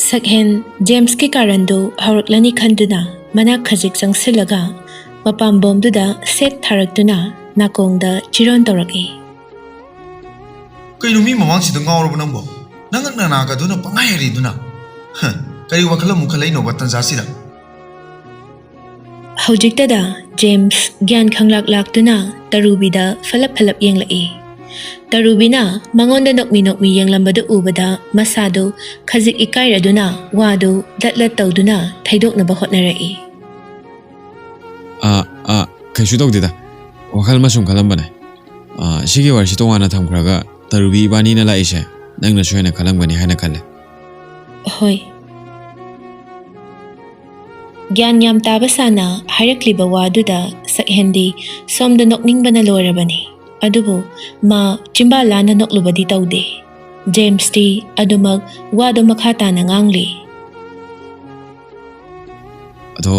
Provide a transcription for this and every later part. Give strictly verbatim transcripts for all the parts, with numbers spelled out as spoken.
ꯁꯛꯍꯦꯟ ꯖꯦꯝꯁꯀꯤ ꯀꯥꯔꯟꯗꯨ ꯍꯧꯔꯛꯂꯅꯤ ꯈꯟꯗꯨꯅ ꯃꯅꯥꯛ ꯈꯖꯤꯛ ꯆꯪꯁꯤꯜꯂꯒ ꯃꯄꯥꯝꯕꯣꯝꯗꯨꯗ ꯁꯦꯠ ꯊꯥꯔꯛꯇꯨꯅ ꯅꯥꯀꯣꯡꯗ ꯆꯤꯔꯣꯟ ꯇꯧꯔꯛꯏ꯫ "ꯀꯩꯅꯣ, ꯃꯤ ꯃꯃꯥꯡꯁꯤꯗ ꯉꯥꯎꯔꯕ ꯅꯪꯕꯣ? ꯅꯉꯛ ꯅꯅꯥꯒꯗꯨꯅ ꯄꯪꯍꯥꯏ ꯍꯥꯏꯔꯤꯗꯨꯅ? ꯍ, ꯀꯔꯤ ꯋꯥꯈꯜ ꯑꯃꯨꯛ ꯈꯜꯂꯛꯏꯅꯣꯕ ꯇꯟꯖꯥꯁꯤꯗ?" ꯍꯧꯖꯤꯛꯇꯗ ꯖꯦꯝꯁ ꯒ꯭ꯌꯥꯟ ꯈꯪꯂꯥꯛ ꯂꯥꯛꯇꯨꯅ ꯇꯔꯨꯕꯤꯗ ꯐꯂꯞ ꯐꯂꯞ ꯌꯦꯡꯂꯛꯏ꯫ ꯇꯔꯨꯕꯤꯅ ꯃꯉꯣꯟꯗ ꯅꯣꯛꯃꯤ ꯅꯣꯛꯃꯤ ꯌꯦꯡꯂꯝꯕꯗꯨ ꯎꯕꯗ ꯃꯁꯥꯗꯨ ꯈꯖꯤꯛ ꯏꯀꯥꯏꯔꯗꯨꯅ ꯋꯥꯗꯨ ꯂꯠ ꯂꯠ ꯇꯧꯗꯨꯅ ꯊꯩꯗꯣꯛꯅꯕ ꯍꯣꯠꯅꯔꯛꯏ꯫ "ꯑꯥ, ꯑꯥ, ꯀꯩꯁꯨ ꯇꯧꯗꯦꯗ꯫ ꯋꯥꯈꯜ ꯑꯃ ꯁꯨꯝ ꯈꯜꯂꯝꯕꯅꯦ꯫ ꯑꯥ, ꯁꯤꯒꯤ ꯋꯥꯔꯤꯁꯤ ꯇꯣꯉꯥꯟꯅ ꯊꯝꯈ꯭ꯔꯒ ꯇꯔꯨꯕꯤ ꯏꯕꯥꯅꯤꯅ ꯂꯥꯛꯏꯁꯦ ꯅꯪꯅꯁꯨ ꯍꯦꯟꯅ ꯈꯜꯂꯝꯒꯅꯤ ꯍꯥꯏꯅ ꯈꯜꯂꯦ꯫" "ꯍꯣꯏ꯫" ꯒ꯭ꯌꯥꯟ ꯌꯥꯝ ꯇꯥꯕ ꯁꯥꯅ ꯍꯥꯏꯔꯛꯂꯤꯕ ꯋꯥꯗꯨꯗ ꯁꯛꯍꯦꯟꯗꯤ ꯁꯣꯝꯗ ꯅꯣꯛꯅꯤꯡꯕꯅ ꯂꯣꯏꯔꯕꯅꯤ꯫ ꯑꯗꯨꯕꯨ ꯃꯥ ꯆꯤꯝꯕꯥꯜ ꯂꯥꯟꯅ ꯅꯣꯛꯂꯨꯕꯗꯤ ꯇꯧꯗꯦ꯫ ꯖꯦꯝꯁꯇꯤ ꯑꯗꯨꯃꯛ ꯋꯥꯗꯨ ꯃꯈꯥ ꯇꯥꯅ ꯉꯥꯡꯂꯤ꯫ "ꯑꯗꯣ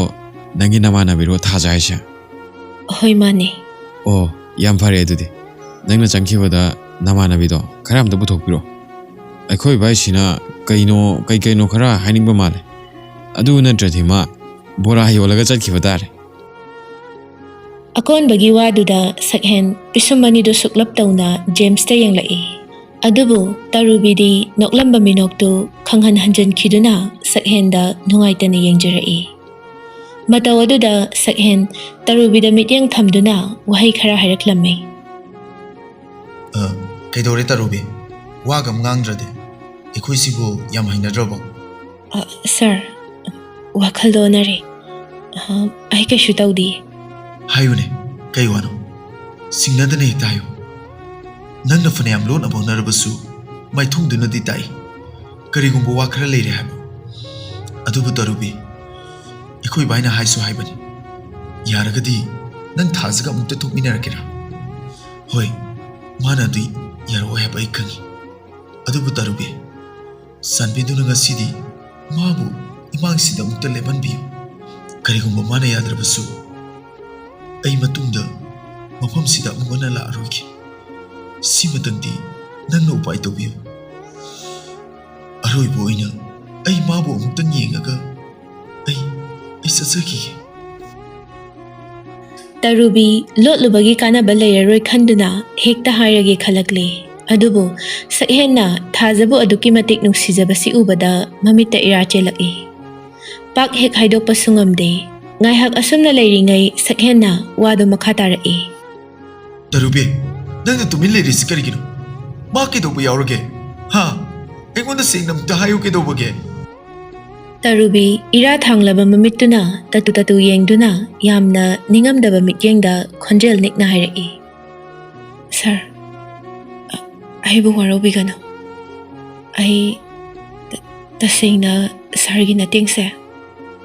ꯅꯪꯒꯤ ꯅꯃꯥꯟꯅꯕꯤꯔꯣ ꯊꯥꯖ ꯍꯥꯏꯁꯦ?" "ꯍꯣꯏ, ꯃꯥꯅꯦ꯫" "ꯑꯣ, ꯌꯥꯝ ꯐꯔꯦ ꯑꯗꯨꯗꯤ꯫ ꯅꯪꯅ ꯆꯪꯈꯤꯕꯗ ꯅꯃꯥꯟꯅꯕꯤꯗꯣ ꯈꯔ ꯑꯝꯇ ꯄꯨꯊꯣꯛꯄꯤꯔꯣ꯫ ꯑꯩꯈꯣꯏ ꯏꯕꯥꯏꯁꯤꯅ ꯀꯩꯅꯣ, ꯀꯩ ꯀꯩꯅꯣ ꯈꯔ ꯍꯥꯏꯅꯤꯡꯕ ꯃꯥꯜꯂꯦ꯫ ꯑꯗꯨ ꯅꯠꯇ꯭ꯔꯗꯤ ꯃꯥ ꯕꯣꯔꯥ ꯌꯣꯜꯂꯒ ꯆꯠꯈꯤꯕ ꯇꯥꯔꯦ꯫" ꯑꯀꯣꯟꯕꯒꯤ ꯋꯥꯗꯨꯗ ꯁꯛꯍꯦꯟ ꯄꯤꯁꯨꯝ ꯑꯅꯤꯗꯨ ꯁꯨꯛꯂꯞ ꯇꯧꯅ ꯖꯦꯝꯁꯇ ꯌꯦꯡꯂꯛꯏ꯫ ꯑꯗꯨꯕꯨ ꯇꯔꯨꯕꯤꯗꯤ ꯅꯣꯛꯂꯝꯕ ꯃꯤꯅꯣꯛꯇꯨ ꯈꯪꯍꯟ ꯍꯟꯖꯤꯟꯈꯤꯗꯨꯅ ꯁꯛꯍꯦꯟꯗ ꯅꯨꯡꯉꯥꯏꯇꯅ ꯌꯦꯡꯖꯔꯛꯏ꯫ ꯃꯇꯧ ꯑꯗꯨꯗ ꯁꯛꯍꯦꯟ ꯇꯔꯨꯕꯤꯗ ꯃꯤꯠꯌꯦꯡ ꯊꯝꯗꯨꯅ ꯋꯥꯍꯩ ꯈꯔ ꯍꯥꯏꯔꯛꯂꯝꯃꯤ꯫ "ꯑ, ꯀꯩꯗꯧꯔꯦ ꯇꯔꯨꯕꯤ? ꯋꯥꯒ ꯑꯃ ꯉꯥꯡꯗ꯭ꯔꯗꯤ? ꯑꯩꯈꯣꯏꯁꯤꯕꯨ ꯌꯥꯝ ꯍꯩꯅꯗ꯭ꯔꯕꯣ?" "ꯑ, ꯁꯥꯔ, ꯋꯥꯈꯜꯗ ꯑꯣꯟꯅꯔꯦ꯫ ꯑ, ꯑꯩ ꯀꯩꯁꯨ ꯇꯧꯗꯤꯌꯦ꯫" "ꯍꯥꯏꯌꯨꯅꯦ, ꯀꯩ ꯋꯥꯅꯣ? ꯁꯤꯡꯅꯗꯅ ꯍꯦꯛꯇ ꯍꯥꯏꯌꯨ꯫ ꯅꯪꯅ ꯐꯅꯌꯥꯝ ꯂꯣꯠꯅꯕ ꯍꯣꯠꯅꯔꯕꯁꯨ ꯃꯥꯏꯊꯣꯡꯗꯨꯅꯗꯤ ꯇꯥꯛꯏ꯫ ꯀꯔꯤꯒꯨꯝꯕ ꯋꯥ ꯈꯔ ꯂꯩꯔꯦ ꯍꯥꯏꯕ꯫ ꯑꯗꯨꯕꯨ ꯇꯔꯨꯕꯤ, ꯑꯩꯈꯣꯏ ꯏꯕꯥꯏꯅ ꯍꯥꯏꯁꯨ ꯍꯥꯏꯕꯅꯤ꯫ ꯌꯥꯔꯒꯗꯤ ꯅꯪ ꯊꯥꯖꯒ ꯑꯃꯨꯛꯇ ꯊꯣꯛꯃꯤꯟꯅꯔꯛꯀꯦꯔꯥ? ꯍꯣꯏ, ꯃꯥꯅꯗꯤ ꯌꯥꯔꯛꯑꯣꯏ ꯍꯥꯏꯕ ꯑꯩ ꯈꯪꯏ꯫ ꯑꯗꯨꯕꯨ ꯇꯔꯨꯕꯤ, ꯆꯥꯟꯕꯤꯗꯨꯅ ꯉꯁꯤꯗꯤ ꯃꯥꯕꯨ ꯏꯃꯥꯡꯁꯤꯗ ꯑꯃꯨꯛꯇ ꯂꯦꯞꯍꯟꯕꯤꯌꯨ꯫ ꯀꯔꯤꯒꯨꯝꯕ ꯃꯥꯅ ꯌꯥꯗ꯭ꯔꯕꯁꯨ, ꯑꯩ ꯃꯇꯨꯡꯗ ꯃꯐꯝꯁꯤꯗ ꯑꯃꯨꯛ ꯍꯟꯅ ꯂꯥꯛꯑꯔꯣꯏꯒꯦ꯫ ꯁꯤꯃꯇꯪꯗꯤ ꯅꯪꯅ ꯎꯄꯥꯏ ꯇꯧꯕꯤꯌꯨ꯫ ꯑꯔꯣꯏꯕ ꯑꯣꯏꯅ ꯑꯩ ꯃꯥꯕꯨ ꯑꯃꯨꯛꯇꯪ ꯌꯦꯡꯉꯒ ꯑꯩ ꯑꯩ ꯆꯠꯆꯈꯤꯒꯦ꯫ ꯇꯔꯨꯕꯤ ꯂꯣꯠꯂꯨꯕꯒꯤ ꯀꯥꯟꯅꯕ ꯂꯩꯔꯔꯣꯏ ꯈꯟꯗꯨꯅ ꯍꯦꯛꯇ ꯍꯥꯏꯔꯒꯦ ꯈꯜꯂꯛꯂꯦ꯫ ꯑꯗꯨꯕꯨ ꯁꯛꯍꯦꯟꯅ ꯊꯥꯖꯕꯨ ꯑꯗꯨꯛꯀꯤ ꯃꯇꯤꯛ ꯅꯨꯡꯁꯤꯖꯕꯁꯤ ꯎꯕꯗ ꯃꯃꯤꯠꯇ ꯏꯔꯥ ꯆꯦꯜꯂꯛꯏ꯫ ꯄꯥꯛ ꯍꯦꯛ ꯍꯥꯏꯗꯣꯛꯄꯁꯨ ꯉꯝꯗꯦ꯫ ꯉꯥꯏꯍꯥꯛ ꯑꯁꯨꯝꯅ ꯂꯩꯔꯤꯉꯩ ꯁꯛꯍꯦꯟꯅ ꯋꯥꯗꯨ ꯃꯈꯥ ꯇꯥꯔꯛꯏ꯫ ꯇꯔꯨꯕꯤ, ꯅꯪꯅ ꯇꯨꯃꯤꯟ ꯂꯩꯔꯤꯁꯤ ꯀꯔꯤꯒꯤꯅꯣ? ꯃꯥ ꯀꯩꯗꯧꯕ ꯌꯥꯎꯔꯒꯦ? ꯍꯥ? ꯑꯩꯉꯣꯟꯗ ꯁꯦꯡꯅ ꯑꯝꯇ ꯍꯥꯏꯌꯨ ꯀꯩꯗꯧꯕꯒꯦ? ꯇꯔꯨꯕꯤ ꯏꯔꯥ ꯊꯥꯡꯂꯕ ꯃꯃꯤꯠꯇꯨꯅ ꯇꯇꯨ ꯇꯇꯨ ꯌꯦꯡꯗꯨꯅ ꯌꯥꯝꯅ ꯅꯤꯡꯉꯝꯗꯕ ꯃꯤꯠꯌꯦꯡꯗ ꯈꯣꯟꯖꯦꯜ ꯅꯤꯛꯅ ꯍꯥꯏꯔꯛꯏ꯫ "ꯁꯥꯔ, ꯑ-, ꯑꯩꯕꯨ ꯋꯥꯔꯧꯕꯤꯒꯅꯨ꯫ ꯑꯩ ꯇ-, ꯇꯁꯦꯡꯅ ꯁꯥꯔꯒꯤ ꯃꯇꯦꯡꯁꯦ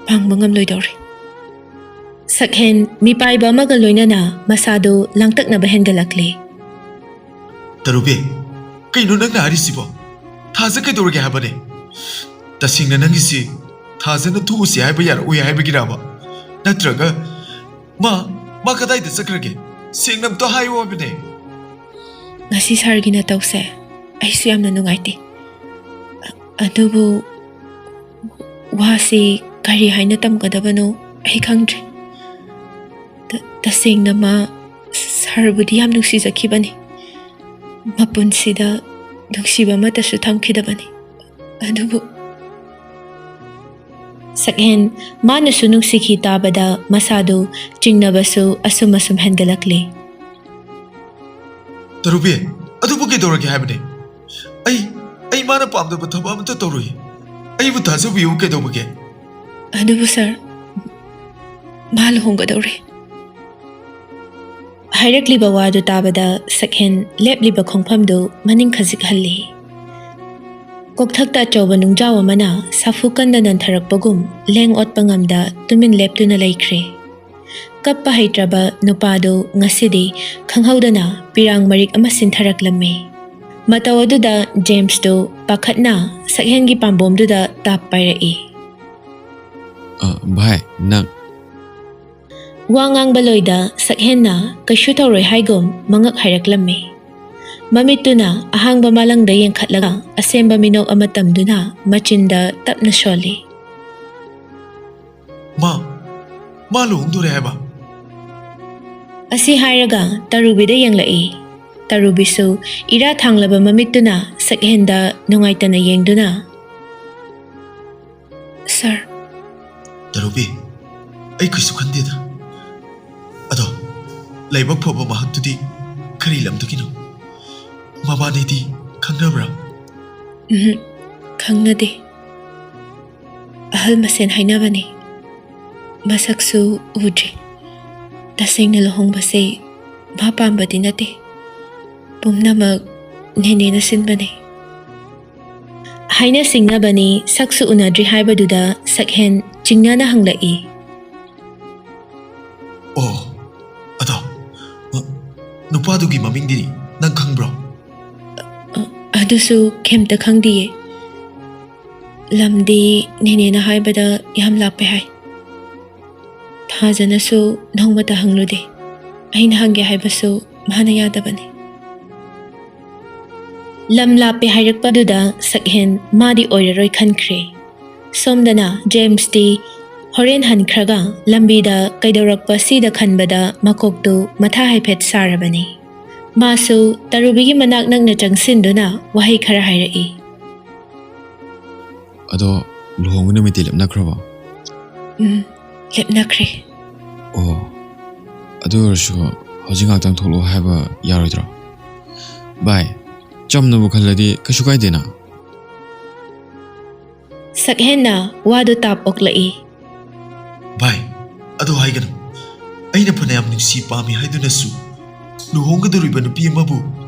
ꯄꯥꯡꯕ ꯉꯝꯂꯣꯏꯗꯧꯔꯦ꯫" ꯁꯛꯍꯦꯟ ꯃꯤꯄꯥꯏꯕ ꯑꯃꯒ ꯂꯣꯏꯅꯅ ꯃꯁꯥꯗꯨ ꯂꯥꯡꯇꯛꯅꯕ ꯍꯦꯟꯒꯠꯂꯛꯂꯦ꯫ "ꯇꯔꯨꯕꯤ, ꯀꯩꯅꯣ ꯅꯪꯅ ꯍꯥꯏꯔꯤꯁꯤꯕꯣ? ꯊꯥꯖ ꯀꯩꯗꯧꯔꯒꯦ ꯍꯥꯏꯕꯅꯦ? ꯇꯁꯦꯡꯅ ꯅꯪꯒꯤꯁꯤ ꯊꯥꯖꯅ ꯊꯣꯛꯎꯁꯤ ꯍꯥꯏꯕ ꯌꯥꯔꯛꯑꯣꯏ ꯍꯥꯏꯕꯒꯤꯔꯕ? ꯅꯠꯇ꯭ꯔꯒ ꯃꯥ, ꯃꯥ ꯀꯗꯥꯏꯗ ꯆꯠꯈ꯭ꯔꯒꯦ? ꯁꯦꯡꯅ ꯑꯝꯇ ꯍꯥꯏꯌꯨ ꯍꯥꯏꯕꯅꯦ꯫" "ꯉꯁꯤ ꯁꯥꯔꯒꯤ ꯅꯇꯧꯁꯦ ꯑꯩꯁꯨ ꯌꯥꯝꯅ ꯅꯨꯡꯉꯥꯏꯇꯦ꯫ ꯑ-, ꯑꯗꯨꯕꯨ ꯋꯥꯁꯤ ꯀꯔꯤ ꯍꯥꯏꯅ ꯇꯝꯒꯗꯕꯅꯣ ꯑꯩ ꯈꯪꯗ꯭ꯔꯦ꯫ ꯇ-, ꯇꯁꯦꯡꯅ ꯃꯥ ꯁꯥꯔꯕꯨꯗꯤ ꯌꯥꯝ ꯅꯨꯡꯁꯤꯖꯈꯤꯕꯅꯤ꯫ ꯃꯄꯨꯟꯁꯤꯗ ꯅꯨꯡꯁꯤꯕ ꯑꯃꯠꯇꯁꯨ ꯊꯝꯈꯤꯗꯕꯅꯤ꯫ ꯑꯗꯨꯕꯨ" ꯁꯛꯍꯦꯟ ꯃꯥꯅꯁꯨ ꯅꯨꯡꯁꯤꯈꯤ ꯇꯥꯕꯗ ꯃꯁꯥꯗꯨ ꯆꯤꯡꯅꯕꯁꯨ ꯑꯁꯨꯝ ꯑꯁꯨꯝ ꯍꯦꯟꯒꯠꯂꯛꯂꯤ꯫ "ꯇꯔꯨꯕꯤ, ꯑꯗꯨꯕꯨ ꯀꯩꯗꯧꯔꯒꯦ ꯍꯥꯏꯕꯅꯦ? ꯑꯩ, ꯑꯩ ꯃꯥꯅ ꯄꯥꯝꯗꯕ ꯊꯕꯛ ꯑꯃꯠꯇ ꯇꯧꯔꯣꯏ꯫ ꯑꯩꯕꯨ ꯊꯥꯖꯕꯤꯌꯨ ꯀꯩꯗꯧꯕꯒꯦ?" "ꯑꯗꯨꯕꯨ ꯁꯥꯔ, ꯃꯥ ꯂꯨꯍꯣꯡꯒꯗꯧꯔꯦ꯫" ꯍꯥꯏꯔꯛꯂꯤꯕ ꯋꯥꯗꯨ ꯇꯥꯕꯗ ꯁꯛꯍꯦꯟ ꯂꯦꯞꯂꯤꯕ ꯈꯣꯡꯐꯝꯗꯨ ꯃꯅꯤꯡ ꯈꯖꯤꯛ ꯍꯜꯂꯤ꯫ ꯀꯣꯛꯊꯛꯇ ꯑꯆꯧꯕ ꯅꯨꯡꯖꯥꯎ ꯑꯃꯅ ꯁꯥꯐꯨ ꯀꯟꯅ ꯅꯟꯊꯔꯛꯄꯒꯨꯝ ꯂꯦꯡ ꯑꯣꯠꯄ ꯉꯝꯗ ꯇꯨꯃꯤꯟ ꯂꯦꯞꯇꯨꯅ ꯂꯩꯈ꯭ꯔꯦ꯫ ꯀꯞꯄ ꯍꯩꯇ꯭ꯔꯕ ꯅꯨꯄꯥꯗꯨ ꯉꯁꯤꯗꯤ ꯈꯪꯍꯧꯗꯅ ꯄꯤꯔꯥꯡ ꯃꯔꯤꯛ ꯑꯃ ꯁꯤꯟꯊꯔꯛꯂꯝꯃꯤ꯫ ꯃꯇꯧ ꯑꯗꯨꯗ ꯖꯦꯝꯁꯇꯨ ꯄꯥꯈꯠꯅ ꯁꯛꯍꯦꯟꯒꯤ ꯄꯥꯝꯕꯣꯝꯗꯨꯗ ꯇꯥꯞ ꯄꯥꯏꯔꯛꯏ꯫ "ꯑ, ꯚꯥꯏ, ꯅꯪ?" ꯋꯥ ꯉꯥꯡꯕ ꯂꯣꯏꯗ ꯁꯛꯍꯦꯟꯅ ꯀꯩꯁꯨ ꯇꯧꯔꯣꯏ ꯍꯥꯏꯒꯨꯝ ꯃꯉꯛ ꯍꯥꯏꯔꯛꯂꯝꯃꯤ꯫ ꯃꯃꯤꯠꯇꯨꯅ ꯑꯍꯥꯡꯕ ꯃꯥꯂꯪꯗ ꯌꯦꯡꯈꯠꯂꯒ ꯑꯁꯦꯝꯕ ꯃꯤꯅꯣꯛ ꯑꯃ ꯇꯝꯗꯨꯅ ꯃꯆꯤꯟꯗ ꯇꯞꯅ ꯁꯣꯜꯂꯤ꯫ "ꯃꯥ, ꯃꯥ ꯂꯨꯍꯣꯡꯗꯣꯔꯦ ꯍꯥꯏꯕ?" ꯑꯁꯤ ꯍꯥꯏꯔꯒ ꯇꯔꯨꯕꯤꯗ ꯌꯦꯡꯂꯛꯏ꯫ ꯇꯔꯨꯕꯤꯁꯨ ꯏꯔꯥ ꯊꯥꯡꯂꯕ ꯃꯃꯤꯠꯇꯨꯅ ꯁꯛꯍꯦꯟꯗ ꯅꯨꯡꯉꯥꯏꯇꯅ ꯌꯦꯡꯗꯨꯅ, "ꯁꯥꯔ꯫" "ꯇꯔꯨꯕꯤ, ꯑꯩ ꯀꯩꯁꯨ ꯈꯟꯗꯦꯗ꯫ ꯑꯗꯣ ꯂꯥꯏꯕꯛ ꯐꯕ ꯃꯍꯥꯛꯇꯨꯗꯤ ꯀꯔꯤ ꯂꯝꯗꯒꯤꯅꯣ? ꯃꯕꯥꯅꯤꯗꯤ ꯈꯪꯅꯕ꯭ꯔꯥ?" "ꯎꯝ, ꯈꯪꯅꯗꯦ꯫ ꯑꯍꯜ ꯃꯁꯦꯟ ꯍꯥꯏꯅꯕꯅꯤ꯫ ꯃꯁꯛꯁꯨ ꯎꯗ꯭ꯔꯤ꯫ ꯇꯁꯦꯡꯅ ꯂꯨꯍꯣꯡꯕꯁꯦ ꯃꯥ ꯄꯥꯝꯕꯗꯤ ꯅꯠꯇꯦ꯫ ꯄꯨꯝꯅꯃꯛ ꯅꯦꯅꯦꯅ ꯁꯤꯟꯕꯅꯤ꯫" ꯍꯥꯏꯅ ꯁꯤꯡꯅꯕꯅꯤ, ꯁꯛꯁꯨ ꯎꯅꯗ꯭ꯔꯤ ꯍꯥꯏꯕꯗꯨꯗ ꯁꯛꯍꯦꯟ ꯆꯤꯡꯅꯅ ꯍꯪꯂꯛꯏ꯫ "ꯑꯣ, ꯑꯗꯣ, ꯅꯨꯄꯥꯗꯨꯒꯤ ꯃꯃꯤꯡꯗꯤ ꯅꯪ ꯈꯪꯕ꯭ꯔꯣ?" "ꯑ, ꯑꯗꯨꯁꯨ ꯀꯩꯝꯇ ꯈꯪꯗꯤꯌꯦ꯫ ꯂꯝꯗꯤ ꯅꯦꯅꯦꯅ ꯍꯥꯏꯕꯗ ꯌꯥꯝ ꯂꯥꯞꯄꯦ ꯍꯥꯏ꯫ ꯊꯥꯖꯅꯁꯨ ꯅꯣꯡꯃꯇ ꯍꯪꯂꯨꯗꯦ꯫ ꯑꯩꯅ ꯍꯪꯒꯦ ꯍꯥꯏꯕꯁꯨ ꯃꯥꯅ ꯌꯥꯗꯕꯅꯤ꯫" ꯂꯝ ꯂꯥꯞꯄꯦ ꯍꯥꯏꯔꯛꯄꯗꯨꯗ ꯁꯛꯍꯦꯟ ꯃꯥꯗꯤ ꯑꯣꯏꯔꯔꯣꯏ ꯈꯟꯈ꯭ꯔꯦ꯫ ꯁꯣꯝꯗꯅ ꯖꯦꯝꯁꯇꯤ ꯍꯣꯔꯦꯟ ꯍꯟꯈ꯭ꯔꯒ ꯂꯝꯕꯤꯗ ꯀꯩꯗꯧꯔꯛꯄ ꯁꯤꯗ ꯈꯟꯕꯗ ꯃꯀꯣꯛꯇꯨ ꯃꯊꯥ ꯍꯥꯏꯐꯦꯠ ꯁꯥꯔꯕꯅꯤ꯫ ꯃꯥꯁꯨ ꯇꯔꯨꯕꯤꯒꯤ ꯃꯅꯥꯛ ꯅꯛꯅ ꯆꯪꯁꯤꯟꯗꯨꯅ ꯋꯥꯍꯩ ꯈꯔ ꯍꯥꯏꯔꯛꯏ꯫ "ꯑꯗꯣ ꯂꯨꯍꯣꯡꯕ ꯅꯨꯃꯤꯠꯇꯤ ꯂꯦꯞꯅꯈ꯭ꯔꯕꯣ?" "ꯎꯝ, ꯂꯦꯞꯅꯈ꯭ꯔꯦ꯫" "ꯑꯣ, ꯑꯗꯨ ꯑꯣꯏꯔꯁꯨ ꯍꯧꯖꯤꯛ ꯉꯥꯛꯇꯪ ꯊꯣꯛꯂꯛꯑꯣ ꯍꯥꯏꯕ ꯌꯥꯔꯣꯏꯗ꯭ꯔꯣ?" "ꯚꯥꯏ, ꯆꯝꯅꯕꯨ ꯈꯜꯂꯗꯤ ꯀꯩꯁꯨ ꯀꯥꯏꯗꯦꯅ꯫" ꯁꯛꯍꯦꯟꯅ ꯋꯥꯗꯨ ꯇꯥꯞ ꯑꯣꯛꯂꯛꯏ꯫ "ꯚꯥꯏ, ꯑꯗꯨ ꯍꯥꯏꯒꯅꯨ꯫ ꯑꯩꯅ ꯐꯅꯌꯥꯝ ꯅꯨꯡꯁꯤ ꯄꯥꯝꯃꯤ ꯍꯥꯏꯗꯨꯅꯁꯨ ꯂꯨꯍꯣꯡꯒꯗꯧꯔꯤꯕ ꯅꯨꯄꯤ ꯑꯃꯕꯨ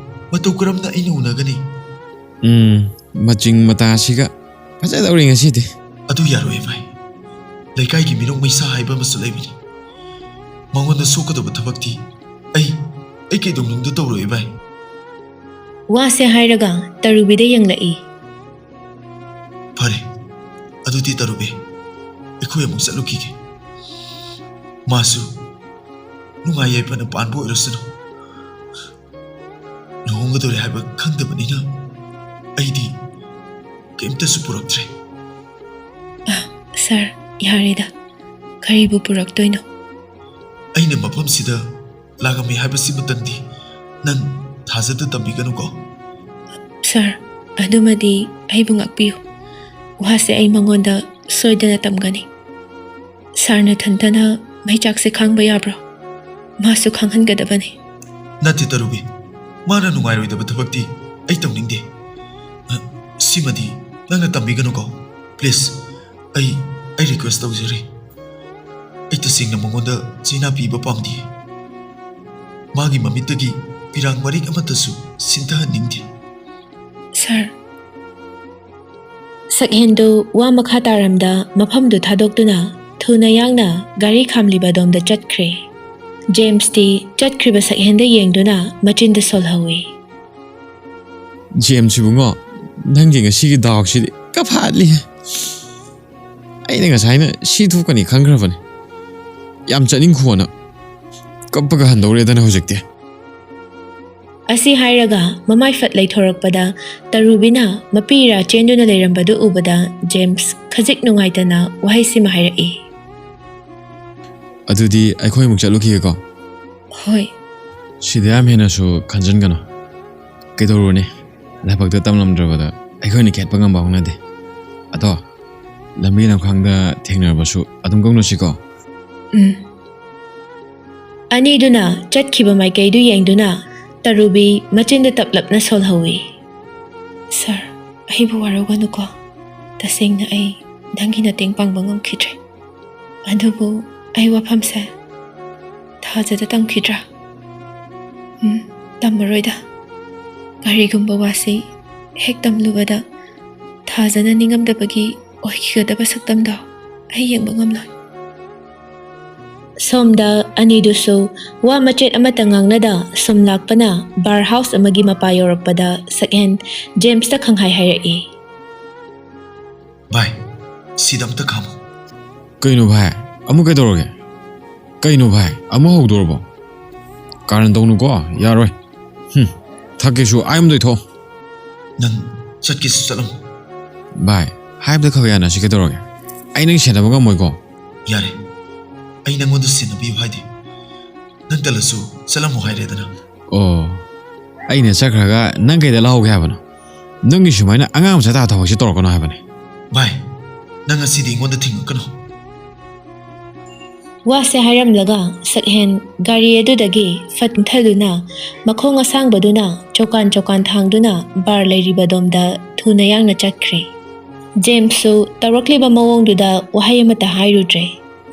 ꯃꯇꯧ ꯀꯔꯝꯅ ꯑꯩꯅ ꯎꯅꯒꯅꯤ?" "ꯎꯝ, ꯃꯆꯤꯡ ꯃꯇꯥꯁꯤꯒ ꯐꯖꯗꯧꯔꯤ ꯉꯁꯤꯗꯤ꯫" "ꯑꯗꯨ ꯌꯥꯔꯣꯏ ꯚꯥꯏ꯫ ꯂꯩꯀꯥꯏꯒꯤ ꯃꯤꯅꯣꯛ ꯃꯩꯁꯥ ꯍꯥꯏꯕ ꯑꯃꯁꯨ ꯂꯩꯕꯅꯤ꯫ ꯃꯉꯣꯟꯗ ꯁꯣꯛꯀꯗꯕ ꯊꯕꯛꯇꯤ ꯑꯩ, ꯑꯩ ꯀꯩꯗꯧꯅꯨꯡꯗ ꯇꯧꯔꯣꯏ ꯚꯥꯏ꯫" ꯋꯥꯁꯦ ꯍꯥꯏꯔꯒ ꯇꯔꯨꯕꯤꯗ ꯌꯦꯡꯂꯛꯏ꯫ "ꯐꯔꯦ, ꯑꯗꯨꯗꯤ ꯇꯔꯨꯕꯤ, ꯑꯩꯈꯣꯏ ꯑꯃꯨꯛ ꯆꯠꯂꯨꯈꯤꯒꯦ꯫ ꯃꯥꯁꯨ ꯅꯨꯡꯉꯥꯏ ꯌꯥꯏꯐꯅ ꯄꯥꯟꯕ ꯑꯣꯏꯔꯁꯅꯨ꯫" ꯊꯣꯡꯒꯗꯧꯔꯦ ꯍꯥꯏꯕ ꯈꯪꯗꯕꯅꯤꯅ ꯑꯩꯗꯤ ꯀꯩꯝꯇꯁꯨ ꯄꯨꯔꯛꯇ꯭ꯔꯦ꯫ ꯁꯥꯔ, ꯌꯥꯔꯦꯗ, ꯀꯔꯤꯕꯨ ꯄꯨꯔꯛꯇꯣꯏꯅꯣ? ꯑꯩꯅ ꯃꯐꯝꯁꯤꯗ ꯂꯥꯛꯂꯝꯃꯤ ꯍꯥꯏꯕꯁꯤꯃꯇꯪꯗꯤ ꯅꯪ ꯊꯥꯖꯗ ꯇꯝꯕꯤꯒꯅꯨꯀꯣ꯫ ꯁꯥꯔ, ꯑꯗꯨꯃꯗꯤ ꯑꯩꯕꯨ ꯉꯥꯛꯄꯤꯌꯨ꯫ ꯋꯥꯁꯦ ꯑꯩ ꯃꯉꯣꯟꯗ ꯁꯣꯏꯗꯅ ꯇꯝꯒꯅꯤ꯫ ꯁꯥꯔ ꯅꯊꯟꯇꯅ ꯃꯩꯆꯥꯛꯁꯦ ꯈꯥꯡꯕ ꯌꯥꯕ꯭ꯔꯣ? ꯃꯥꯁꯨ ꯈꯥꯡꯍꯟꯒꯗꯕꯅꯤ꯫ ꯅꯠꯇꯦ ꯇꯔꯨꯕꯤ, ꯃꯥꯅ ꯅꯨꯡꯉꯥꯏꯔꯣꯏꯗꯕ ꯊꯕꯛꯇꯤ ꯑꯩ ꯇꯧꯅꯤꯡꯗꯦ꯫ ꯑ, ꯁꯤꯃꯗꯤ ꯅꯪꯅ ꯇꯝꯕꯤꯒꯅꯨꯀꯣ, ꯄ꯭ꯂꯤꯖ꯫ ꯑꯩ ꯑꯩ ꯔꯤꯀ꯭ꯋꯦꯁ ꯇꯧꯖꯔꯤ꯫ ꯑꯩ ꯇꯁꯦꯡꯅ ꯃꯉꯣꯟꯗ ꯆꯩꯅꯥ ꯄꯤꯕ ꯄꯥꯝꯗꯦ꯫ ꯃꯥꯒꯤ ꯃꯃꯤꯠꯇꯒꯤ ꯄꯤꯔꯥꯡ ꯃꯔꯤꯛ ꯑꯃꯠꯇꯁꯨ ꯁꯤꯟꯊꯍꯟꯅꯤꯡꯗꯦ꯫ ꯁꯥꯔ꯫ ꯁꯛꯍꯦꯟꯗꯨ ꯋꯥ ꯃꯈꯥ ꯇꯥꯔꯝꯗ ꯃꯐꯝꯗꯨ ꯊꯥꯗꯣꯛꯇꯨꯅ ꯊꯨꯅ ꯌꯥꯡꯅ ꯒꯥꯔꯤ ꯈꯥꯝꯂꯤꯕ ꯑꯗꯣꯝꯗ ꯆꯠꯈ꯭ꯔꯦ꯫ ꯖꯦꯝꯁꯇꯤ ꯆꯠꯈ꯭ꯔꯤꯕ ꯁꯛꯍꯦꯟꯗ ꯌꯦꯡꯗꯨꯅ ꯃꯆꯤꯟꯗ ꯁꯣꯜꯍꯧꯏ꯫ ꯖꯦꯝꯁ ꯏꯕꯨꯡꯉꯣ, ꯅꯪꯒꯤ ꯉꯁꯤꯒꯤ ꯗꯥꯎꯁꯤꯗꯤ ꯀꯐꯥꯠꯂꯤꯍꯦ꯫ ꯑꯩꯅ ꯉꯁꯥꯏꯅ ꯁꯤ ꯊꯣꯛꯀꯅꯤ ꯈꯪꯈ꯭ꯔꯕꯅꯤ꯫ ꯌꯥꯝ ꯆꯠꯅꯤꯡꯈꯣꯅ ꯀꯞꯄꯒ ꯍꯟꯗꯧꯔꯦꯗꯅ ꯍꯧꯖꯤꯛꯇꯤ꯫ ꯑꯁꯤ ꯍꯥꯏꯔꯒ ꯃꯃꯥꯏ ꯐꯠ ꯂꯩꯊꯣꯔꯛꯄꯗ ꯇꯔꯨꯕꯤꯅ ꯃꯄꯤ ꯏꯔꯥ ꯆꯦꯟꯗꯨꯅ ꯂꯩꯔꯝꯕꯗꯨ ꯎꯕꯗ ꯖꯦꯝꯁ ꯈꯖꯤꯛ ꯅꯨꯡꯉꯥꯏꯇꯅ ꯋꯥꯍꯩꯁꯤꯃ ꯍꯥꯏꯔꯛꯏ꯫ ꯑꯗꯨꯗꯤ ꯑꯩꯈꯣꯏ ꯑꯃꯨꯛ ꯆꯠꯂꯨꯈꯤꯒꯦꯀꯣ꯫ ꯍꯣꯏ꯫ ꯁꯤꯗ ꯌꯥꯝ ꯍꯦꯟꯅꯁꯨ ꯈꯟꯖꯤꯟꯒꯅꯨ꯫ ꯀꯩꯗꯧꯔꯨꯅꯤ? ꯂꯥꯏꯕꯛꯇ ꯇꯝꯂꯝꯗ꯭ꯔꯕꯗ ꯑꯩꯈꯣꯏꯅ ꯈꯦꯠꯄ ꯉꯝꯕ ꯍꯧꯅꯗꯦ꯫ ꯑꯗꯣ ꯂꯝꯕꯤ ꯂꯝꯈꯥꯡꯗ ꯊꯦꯡꯅꯔꯕꯁꯨ ꯑꯗꯨꯝ ꯀꯧꯅꯁꯤꯀꯣ꯫ ꯎꯝ꯫ ꯑꯅꯤꯗꯨꯅ ꯆꯠꯈꯤꯕ ꯃꯥꯏꯀꯩꯗꯨ ꯌꯦꯡꯗꯨꯅ ꯇꯔꯨꯕꯤ ꯃꯆꯤꯟꯗ ꯇꯞꯂꯞꯅ ꯁꯣꯜꯍꯧꯏ꯫ ꯁꯥꯔ, ꯑꯩꯕꯨ ꯋꯥꯔꯧꯒꯅꯨꯀꯣ꯫ ꯇꯁꯦꯡꯅ ꯑꯩ ꯅꯪꯒꯤ ꯃꯇꯦꯡ ꯄꯥꯡꯕ ꯉꯝꯈꯤꯗ꯭ꯔꯦ꯫ ꯑꯗꯨꯕꯨ ꯑꯩ ꯋꯥꯐꯝꯁꯦ ꯊꯥꯖꯗ ꯇꯝꯈꯤꯗ꯭ꯔꯥ? ꯎꯝ, ꯇꯝꯃꯔꯣꯏꯗ꯫ ꯀꯔꯤꯒꯨꯝꯕ ꯋꯥꯁꯤ ꯍꯦꯛ ꯇꯝꯂꯨꯕꯗ ꯊꯥꯖꯅ ꯅꯤꯡꯉꯝꯗꯕꯒꯤ ꯑꯣꯏꯈꯤꯒꯗꯕ ꯁꯛꯇꯝꯗꯣ ꯑꯩ ꯌꯦꯡꯕ ꯉꯝꯂꯣꯏ꯫ ꯁꯣꯝꯗ ꯑꯅꯤꯗꯨꯁꯨ ꯋꯥ ꯃꯆꯦꯠ ꯑꯃꯠꯇ ꯉꯥꯡꯅꯗ ꯁꯨꯝ ꯂꯥꯛꯄꯅ ꯕꯥꯔ ꯍꯥꯎꯁ ꯑꯃꯒꯤ ꯃꯄꯥ ꯌꯧꯔꯛꯄꯗ ꯁꯛꯍꯦꯟ ꯖꯦꯝꯁꯇ ꯈꯪꯍꯥꯏ ꯍꯥꯏꯔꯛꯏ꯫ ꯚꯥꯏ, ꯁꯤꯗ ꯑꯝꯇ ꯈꯥꯝꯃꯨ꯫ ꯀꯩꯅꯣ ꯚꯥꯏ? ꯑꯃꯨꯛ ꯀꯩꯗꯧꯔꯒꯦ? ꯀꯩꯅꯣ ꯚꯥꯏ? ꯑꯃꯨꯛ ꯍꯧꯗꯣꯔꯕꯣ? ꯀꯥꯔꯟ ꯇꯧꯅꯨꯀꯣ, ꯌꯥꯔꯣꯏ꯫ ꯍꯨꯝ, ꯊꯛꯀꯦꯁꯨ ꯑꯥ ꯌꯨꯝꯗ ꯊꯣꯛꯑꯣ꯫ ꯅꯪ ꯆꯠꯀꯦꯁꯨ ꯆꯠꯂꯝꯃꯣ꯫ ꯚꯥꯏ, ꯍꯥꯏꯕꯗ ꯈꯛ ꯌꯥꯅꯁꯤ, ꯀꯩꯗꯧꯔꯒꯦ? ꯑꯩ ꯅꯪ ꯁꯦꯟꯅꯕ ꯉꯝꯃꯣꯏꯀꯣ꯫ ꯌꯥꯔꯦ, ꯑꯩ ꯅꯪꯉꯣꯟꯗ ꯁꯦꯟꯅꯕꯤꯌꯨ ꯍꯥꯏꯗꯦ꯫ ꯅꯪ ꯇꯜꯂꯁꯨ ꯆꯠꯂꯝꯃꯣ ꯍꯥꯏꯔꯦꯗꯅ꯫ ꯑꯣ, ꯑꯩꯅ ꯆꯠꯈ꯭ꯔꯒ ꯅꯪ ꯀꯩꯗ ꯂꯧꯍꯧꯒꯦ ꯍꯥꯏꯕꯅꯣ? ꯅꯪꯒꯤ ꯁꯨꯃꯥꯏꯅ ꯑꯉꯥꯡ ꯃꯆꯥ ꯇꯥ ꯊꯕꯛꯁꯦ ꯇꯧꯔꯛꯀꯅꯣ ꯍꯥꯏꯕꯅꯦ꯫ ꯚꯥꯏ, ꯅꯪ ꯉꯁꯤꯗꯤ ꯑꯩꯉꯣꯟꯗ ꯊꯤꯡꯉꯛꯀꯅꯨ꯫ ꯋꯥꯁꯦ ꯍꯥꯏꯔꯝꯂꯒ ꯁꯛꯍꯦꯟ ꯒꯥꯔꯤ ꯑꯗꯨꯗꯒꯤ ꯐꯠ ꯀꯨꯝꯊꯗꯨꯅ ꯃꯈꯣꯡ ꯑꯁꯥꯡꯕꯗꯨꯅ ꯆꯣꯀꯥꯟ ꯆꯣꯀꯥꯟ ꯊꯥꯡꯗꯨꯅ ꯕꯥꯔ ꯂꯩꯔꯤꯕꯗꯣꯝꯗ ꯊꯨꯅ ꯌꯥꯡꯅ ꯆꯠꯈ꯭ꯔꯦ꯫ ꯖꯦꯝꯁꯁꯨ ꯇꯧꯔꯛꯂꯤꯕ ꯃꯑꯣꯡꯗꯨꯗ ꯋꯥꯍꯩ ꯑꯃꯠꯇ ꯍꯥꯏꯔꯨꯗ꯭ꯔꯦ꯫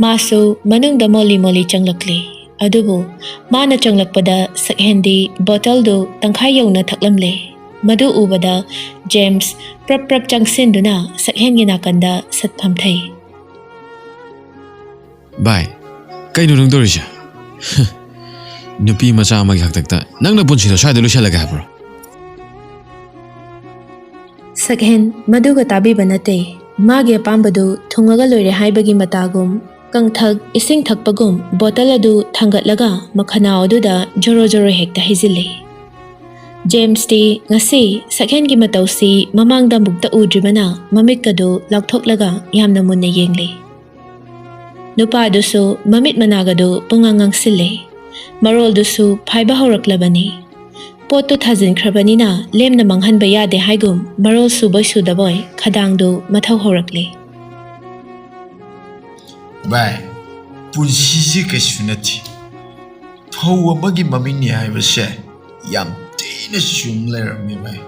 ꯃꯥꯁꯨ ꯃꯅꯨꯡꯗ ꯃꯣꯜꯂꯤ ꯃꯣꯜꯂꯤ ꯆꯪꯂꯛꯂꯦ꯫ ꯑꯗꯨꯕꯨ ꯃꯥꯅ ꯆꯪꯂꯛꯄꯗ ꯁꯛꯍꯦꯟꯗꯤ ꯕꯣꯇꯜꯗꯨ ꯇꯪꯈꯥꯏ ꯌꯧꯅ ꯊꯛꯂꯝꯂꯦ꯫ ꯃꯗꯨ ꯎꯕꯗ ꯖꯦꯝꯁ ꯄ꯭ꯔꯞ ꯄ꯭ꯔꯞ ꯆꯪꯁꯤꯟꯗꯨꯅ ꯁꯛꯍꯦꯟꯒꯤ ꯅꯥꯀꯟꯗ ꯁꯠ ꯐꯝꯊꯩ꯫ ꯚꯥꯏ, ꯀꯩꯅꯣ ꯅꯪ ꯇꯧꯔꯤꯁꯦ? ꯅꯨꯄꯤ ꯃꯆꯥ ꯑꯃꯒꯤ ꯍꯥꯛꯇꯛꯇ ꯅꯪꯅ ꯄꯨꯟꯁꯤꯗꯣ ꯁ꯭ꯋꯥꯏꯗ ꯂꯣꯏꯁꯤꯜꯂꯒꯦ ꯍꯥꯏꯕ꯭ꯔꯣ? ꯁꯛꯍꯦꯟ ꯃꯗꯨꯒ ꯇꯥꯕꯤꯕ ꯅꯠꯇꯦ꯫ ꯃꯥꯒꯤ ꯑꯄꯥꯝꯕꯗꯨ ꯊꯨꯡꯉꯒ ꯂꯣꯏꯔꯦ ꯍꯥꯏꯕꯒꯤ ꯃꯇꯥꯒꯨꯝ, ꯀꯪꯊꯛ ꯏꯁꯤꯡ ꯊꯛꯄꯒꯨꯝ ꯕꯣꯇꯜ ꯑꯗꯨ ꯊꯥꯡꯒꯠꯂꯒ ꯃꯈꯅꯥꯎ ꯑꯗꯨꯗ ꯖꯣꯔꯣ ꯖꯣꯔꯣ ꯍꯦꯛꯇ ꯍꯩꯖꯤꯜꯂꯤ꯫ ꯖꯦꯝꯁꯇꯤ ꯉꯁꯤ ꯁꯛꯍꯦꯟꯒꯤ ꯃꯇꯧꯁꯤ ꯃꯃꯥꯡꯗ ꯑꯃꯨꯛꯇ ꯎꯗ꯭ꯔꯤꯕꯅ ꯃꯃꯤꯠꯀꯗꯨ ꯂꯥꯎꯊꯣꯛꯂꯒ ꯌꯥꯝꯅ ꯃꯨꯟꯅ ꯌꯦꯡꯂꯤ꯫ ꯅꯨꯄꯥꯗꯨꯁꯨ ꯃꯃꯤꯠ ꯃꯅꯥꯒꯗꯨ ꯄꯨꯡꯉꯥꯡ ꯉꯥꯡꯁꯤꯜꯂꯦ꯫ ꯃꯔꯣꯜꯗꯨꯁꯨ ꯐꯥꯏꯕ ꯍꯧꯔꯛꯂꯕꯅꯤ꯫ ꯄꯣꯠꯇꯨ ꯊꯥꯖꯤꯟꯈ꯭ꯔꯕꯅꯤꯅ ꯂꯦꯝꯅ ꯃꯥꯡꯍꯟꯕ ꯌꯥꯗꯦ ꯍꯥꯏꯒꯨꯝ ꯃꯔꯣꯜ ꯁꯨꯕꯣꯏ ꯁꯨꯗꯕꯣꯏ ꯈꯗꯥꯡꯗꯨ ꯃꯊꯧ ꯍꯧꯔꯛꯂꯦ꯫ ꯚꯥꯏ, ꯄꯨꯟꯁꯤꯁꯤ ꯀꯩꯁꯨ ꯅꯠꯇꯦ꯫ ꯐꯧ ꯑꯃꯒꯤ ꯃꯃꯤꯡꯅꯤ ꯍꯥꯏꯕꯁꯦ ꯌꯥꯝ ꯊꯤꯅ ꯆꯨꯝ ꯂꯩꯔꯝꯃꯦ ꯚꯥꯏ꯫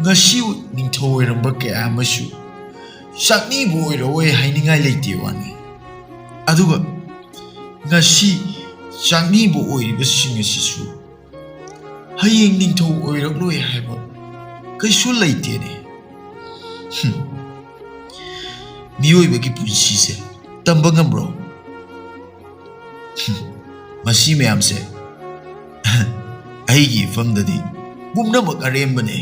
ꯉꯁꯤ ꯅꯤꯡꯊꯧ ꯑꯣꯏꯔꯝꯕ ꯀꯌꯥ ꯑꯃꯁꯨ ꯆꯥꯛꯅꯤꯕꯨ ꯑꯣꯏꯔꯛꯑꯣꯏ ꯍꯥꯏꯅꯤꯡꯉꯥꯏ ꯂꯩꯇꯦ ꯋꯥꯅꯤ꯫ ꯑꯗꯨꯒ ꯉꯁꯤ ꯆꯥꯛꯅꯤꯕꯨ ꯑꯣꯏꯔꯤꯕꯁꯤꯡ ꯑꯁꯤꯁꯨ ꯍꯌꯦꯡ ꯅꯤꯡꯊꯧ ꯑꯣꯏꯔꯛꯂꯣꯏ ꯍꯥꯏꯕ ꯀꯩꯁꯨ ꯂꯩꯇꯦꯅꯦ꯫ ꯍꯨꯝ꯫ ꯃꯤꯑꯣꯏꯕꯒꯤ ꯄꯨꯟꯁꯤꯁꯦ ꯇꯝꯕ ꯉꯝꯕ꯭ꯔꯣ? ꯍꯨꯝ꯫ ꯃꯁꯤ ꯃꯌꯥꯝꯁꯦ ꯑꯩꯒꯤ ꯏꯐꯝꯗꯗꯤ ꯄꯨꯝꯅꯃꯛ ꯑꯔꯦꯝꯕꯅꯦ꯫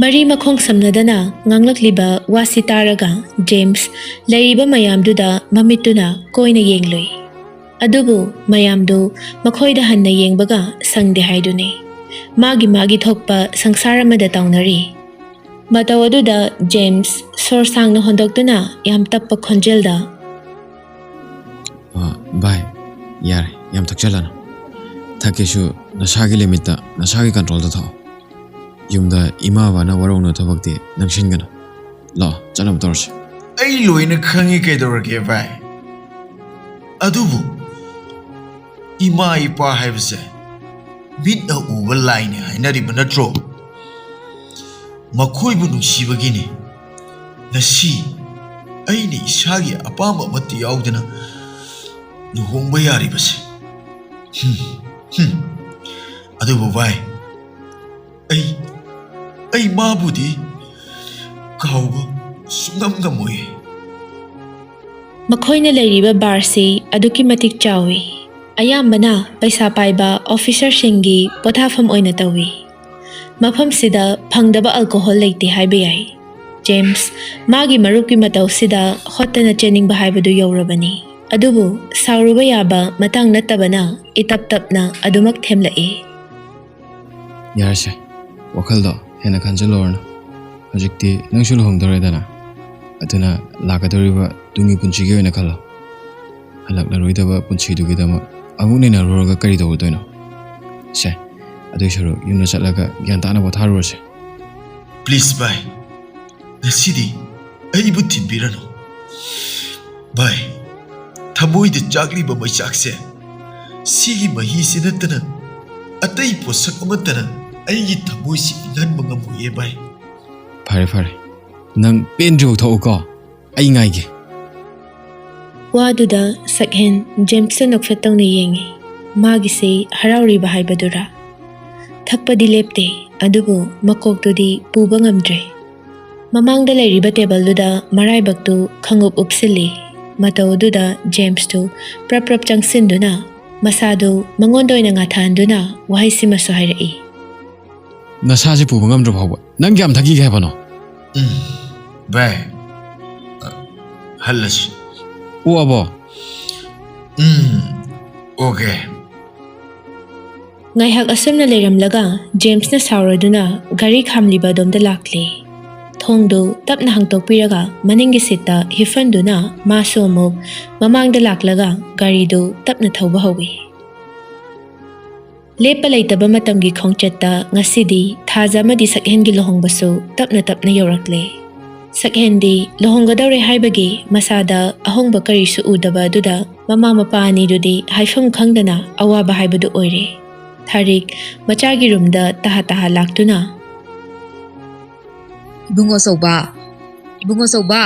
ꯃꯔꯤ ꯃꯈꯣꯡ ꯁꯝꯅꯗꯅ ꯉꯥꯡꯂꯛꯂꯤꯕ ꯋꯥꯁꯤ ꯇꯥꯔꯒ ꯖꯦꯝꯁ ꯂꯩꯔꯤꯕ ꯃꯌꯥꯝꯗꯨꯗ ꯃꯃꯤꯠꯇꯨꯅ ꯀꯣꯏꯅ ꯌꯦꯡꯂꯨꯏ꯫ ꯑꯗꯨꯕꯨ ꯃꯌꯥꯝꯗꯨ ꯃꯈꯣꯏꯗ ꯍꯟꯅ ꯌꯦꯡꯕꯒ ꯁꯪꯗꯦ ꯍꯥꯏꯗꯨꯅꯤ꯫ ꯃꯥꯒꯤ ꯃꯥꯒꯤ ꯊꯣꯛꯄ ꯁꯪꯁꯥꯔ ꯑꯃꯗ ꯇꯥꯎꯅꯔꯤ꯫ ꯃꯇꯧ ꯑꯗꯨꯗ ꯖꯦꯝꯁ ꯁꯣꯔ ꯁꯥꯡꯅ ꯍꯣꯟꯗꯣꯛꯇꯨꯅ ꯌꯥꯝ ꯇꯞꯄ ꯈꯣꯟꯖꯦꯜꯗ, ꯑ, ꯚꯥꯏ, ꯌꯥꯔꯦ, ꯌꯥꯝ ꯊꯛꯆꯜꯂꯅꯨ꯫ ꯊꯛꯀꯦꯁꯨ ꯅꯁꯥꯒꯤ ꯂꯤꯃꯤꯠꯇ, ꯅꯁꯥꯒꯤ ꯀꯟꯇ꯭ꯔꯣꯜꯗ ꯊꯛꯑꯣ꯫ ꯌꯨꯝꯗ ꯏꯃꯥ ꯕꯕꯥꯅ ꯋꯥꯔꯧꯅ ꯊꯕꯛꯇꯤ ꯅꯪꯁꯤꯟꯒꯅꯨ꯫ ꯂꯥꯛꯑꯣ, ꯆꯠꯅꯕ ꯇꯧꯔꯁꯤ꯫ ꯑꯩ ꯂꯣꯏꯅ ꯈꯪꯉꯤ ꯀꯩꯗꯧꯔꯒꯦ ꯚꯥꯏ, ꯑꯗꯨꯕꯨ ꯏꯃꯥ ꯏꯄꯥ ꯍꯥꯏꯕꯁꯦ ꯃꯤꯠꯅ ꯎꯕ ꯂꯥꯏꯅꯤ ꯍꯥꯏꯅꯔꯤꯕ ꯅꯠꯇ꯭ꯔꯣ? ꯃꯈꯣꯏꯕꯨ ꯅꯨꯡꯁꯤꯕꯒꯤꯅꯤ ꯉꯁꯤ ꯑꯩꯅ ꯏꯁꯥꯒꯤ ꯑꯄꯥꯝꯕ ꯑꯃꯠꯇ ꯌꯥꯎꯗꯅ ꯂꯨꯍꯣꯡꯕ ꯌꯥꯔꯤꯕꯁꯦ꯫ ꯍꯝ, ꯍꯝ꯫ ꯑꯗꯨꯕꯨ ꯚꯥꯏ, ꯑꯩ, ꯑꯩ ꯃꯥꯕꯨꯗꯤ ꯀꯥꯎꯕ ꯁꯨꯡꯉꯝ ꯉꯝꯃꯣꯏ꯫ ꯃꯈꯣꯏꯅ ꯂꯩꯔꯤꯕ ꯕꯥꯔꯁꯤ ꯑꯗꯨꯛꯀꯤ ꯃꯇꯤꯛ ꯆꯥꯎꯏ꯫ ꯑꯌꯥꯝꯕꯅ ꯄꯩꯁꯥ ꯄꯥꯏꯕ ꯑꯣꯐꯤꯁꯔꯁꯤꯡꯒꯤ ꯄꯣꯊꯥꯐꯝ ꯑꯣꯏꯅ ꯇꯧꯏ꯫ ꯃꯐꯝꯁꯤꯗ ꯐꯪꯗꯕ ꯑꯜꯀꯣꯍꯣꯜ ꯂꯩꯇꯦ ꯍꯥꯏꯕ ꯌꯥꯏ꯫ ꯖꯦꯝꯁ ꯃꯥꯒꯤ ꯃꯔꯨꯞꯀꯤ ꯃꯇꯧꯁꯤꯗ ꯍꯣꯠꯇꯅ ꯆꯦꯟꯅꯤꯡꯕ ꯍꯥꯏꯕꯗꯨ ꯌꯧꯔꯕꯅꯤ꯫ ꯑꯗꯨꯕꯨ ꯁꯥꯎꯔꯨꯕ ꯌꯥꯕ ꯃꯇꯥꯡ ꯅꯠꯇꯕꯅ ꯏꯇꯞ ꯇꯞꯅ ꯑꯗꯨꯃꯛ ꯊꯦꯝꯂꯛꯏ꯫ ꯌꯥꯔꯦꯁꯦ, ꯋꯥꯈꯜꯗꯣ ꯍꯦꯟꯅ ꯈꯟꯖꯤꯜꯂꯨꯔꯅꯨ꯫ ꯍꯧꯖꯤꯛꯇꯤ ꯅꯪꯁꯨ ꯂꯨꯍꯣꯡꯗꯧꯔꯦꯗꯅ, ꯑꯗꯨꯅ ꯂꯥꯛꯀꯗꯧꯔꯤꯕ ꯇꯨꯡꯒꯤ ꯄꯨꯟꯁꯤꯒꯤ ꯑꯣꯏꯅ ꯈꯜꯂꯣ꯫ ꯍꯜꯂꯛꯂꯔꯣꯏꯗꯕ ꯄꯨꯟꯁꯤꯗꯨꯒꯤꯗꯃꯛ ꯑꯃꯨꯛ ꯅꯩꯅꯔꯨꯔꯒ ꯀꯔꯤ ꯇꯧꯔꯨꯗꯣꯏꯅꯣ? ꯁꯦ, ꯑꯗꯨꯏ ꯁꯔꯨꯛ ꯌꯨꯝꯗ ꯆꯠꯂꯒ ꯒ꯭ꯌꯥꯟ ꯇꯥꯅ ꯄꯣꯊꯥꯔꯨꯔꯁꯦ꯫ ꯄ꯭ꯂꯤꯖ ꯚꯥꯏ, ꯉꯁꯤꯗꯤ ꯑꯩꯕꯨ ꯊꯤꯟꯕꯤꯔꯅꯨ꯫ ꯚꯥꯏ, ꯊꯃꯣꯏꯗ ꯆꯥꯛꯂꯤꯕ ꯃꯩꯆꯥꯛꯁꯦ ꯁꯤꯒꯤ ꯃꯍꯤꯁꯤ ꯅꯠꯇꯅ ꯑꯇꯩ ꯄꯣꯠꯁꯛ ꯑꯃꯠꯇꯅ ꯑꯩꯒꯤ ꯊꯃꯣꯏꯁꯤ ꯏꯪꯍꯟꯕ ꯉꯝꯃꯣꯏꯌꯦ ꯚꯥꯏ꯫ ꯐꯔꯦ ꯐꯔꯦ, ꯅꯪ ꯄꯦꯟꯗ꯭ꯔꯤꯐꯥꯎ ꯊꯛꯎꯀꯣ, ꯑꯩ ꯉꯥꯏꯒꯦ꯫ ꯋꯥꯗꯨꯗ ꯁꯛꯍꯦꯟ ꯖꯦꯝꯁꯇ ꯅꯣꯛꯐꯦꯠ ꯇꯧꯅ ꯌꯦꯡꯉꯤ꯫ ꯃꯥꯒꯤꯁꯦ ꯍꯔꯥꯎꯔꯤꯕ ꯍꯥꯏꯕꯗꯨꯔꯥ? ꯊꯛꯄꯗꯤ ꯂꯦꯞꯇꯦ, ꯑꯗꯨꯕꯨ ꯃꯀꯣꯛꯇꯨꯗꯤ ꯄꯨꯕ ꯉꯝꯗ꯭ꯔꯦ꯫ ꯃꯃꯥꯡꯗ ꯂꯩꯔꯤꯕ ꯇꯦꯕꯜꯗꯨꯗ ꯃꯔꯥꯏꯕꯛꯇꯨ ꯈꯪꯎꯞ ꯎꯞꯁꯤꯜꯂꯤ꯫ ꯃꯇꯧ ꯑꯗꯨꯗ ꯖꯦꯝꯁꯇꯨ ꯄ꯭ꯔꯞ ꯄ꯭ꯔꯞ ꯆꯪꯁꯤꯟꯗꯨꯅ ꯃꯁꯥꯗꯨ ꯃꯉꯣꯟꯗ ꯑꯣꯏꯅ ꯉꯥꯊꯍꯟꯗꯨꯅ ꯋꯥꯍꯩꯁꯤꯃꯁꯨ ꯍꯥꯏꯔꯛꯏ꯫ ꯅꯁꯥꯁꯦ ꯄꯨꯕ ꯉꯝꯗ꯭ꯔ ꯐꯥꯎꯕ ꯅꯪ ꯀꯌꯥꯝ ꯊꯛꯈꯤꯒꯦ ꯍꯥꯏꯕꯅꯣ? ꯎꯝ, ꯚꯥꯏ, ꯑ, ꯍꯜꯂꯁꯤ꯫ ꯑꯣ ꯑꯕꯣ, ꯎꯝ, ꯑꯣꯀꯦ꯫ ꯉꯥꯏꯍꯥꯛ ꯑꯁꯨꯝꯅ ꯂꯩꯔꯝꯂꯒ ꯖꯦꯝꯁꯅ ꯁꯥꯎꯔꯗꯨꯅ ꯒꯥꯔꯤ ꯈꯥꯝꯂꯤꯕ ꯑꯗꯣꯝꯗ ꯂꯥꯛꯂꯦ꯫ ꯊꯣꯡꯗꯨ ꯇꯞꯅ ꯍꯥꯡꯇꯣꯛꯄꯤꯔꯒ ꯃꯅꯤꯡꯒꯤ ꯁꯤꯠꯇ ꯍꯤꯞꯍꯟꯗꯨꯅ ꯃꯥꯁꯨ ꯑꯃꯨꯛ ꯃꯃꯥꯡꯗ ꯂꯥꯛꯂꯒ ꯒꯥꯔꯤꯗꯨ ꯇꯞꯅ ꯊꯧꯕ ꯍꯧꯏ꯫ ꯂꯦꯞꯄ ꯂꯩꯇꯕ ꯃꯇꯝꯒꯤ ꯈꯣꯡꯆꯠꯇ ꯉꯁꯤꯗꯤ ꯊꯥꯖ ꯑꯃꯗꯤ ꯁꯛꯍꯦꯟꯒꯤ ꯂꯨꯍꯣꯡꯕꯁꯨ ꯇꯞꯅ ꯇꯞꯅ ꯌꯧꯔꯛꯂꯦ꯫ ꯁꯛꯍꯦꯟꯗꯤ ꯂꯨꯍꯣꯡꯒꯗꯧꯔꯦ ꯍꯥꯏꯕꯒꯤ ꯃꯁꯥꯗ ꯑꯍꯣꯡꯕ ꯀꯔꯤꯁꯨ ꯎꯗꯕ ꯑꯗꯨꯗ ꯃꯃꯥ ꯃꯄꯥ ꯑꯅꯤꯗꯨꯗꯤ ꯍꯥꯏꯐꯝ ꯈꯪꯗꯅ ꯑꯋꯥꯕ ꯍꯥꯏꯕꯗꯨ ꯑꯣꯏꯔꯦ꯫ ꯊꯥꯔꯤꯛ ꯃꯆꯥꯒꯤ ꯔꯨꯝꯗ ꯇꯍꯥ ꯇꯍꯥ ꯂꯥꯛꯇꯨꯅ, "ꯏꯕꯨꯡꯉꯣ ꯑꯆꯧꯕ, ꯏꯕꯨꯡꯉꯣ ꯑꯆꯧꯕ!"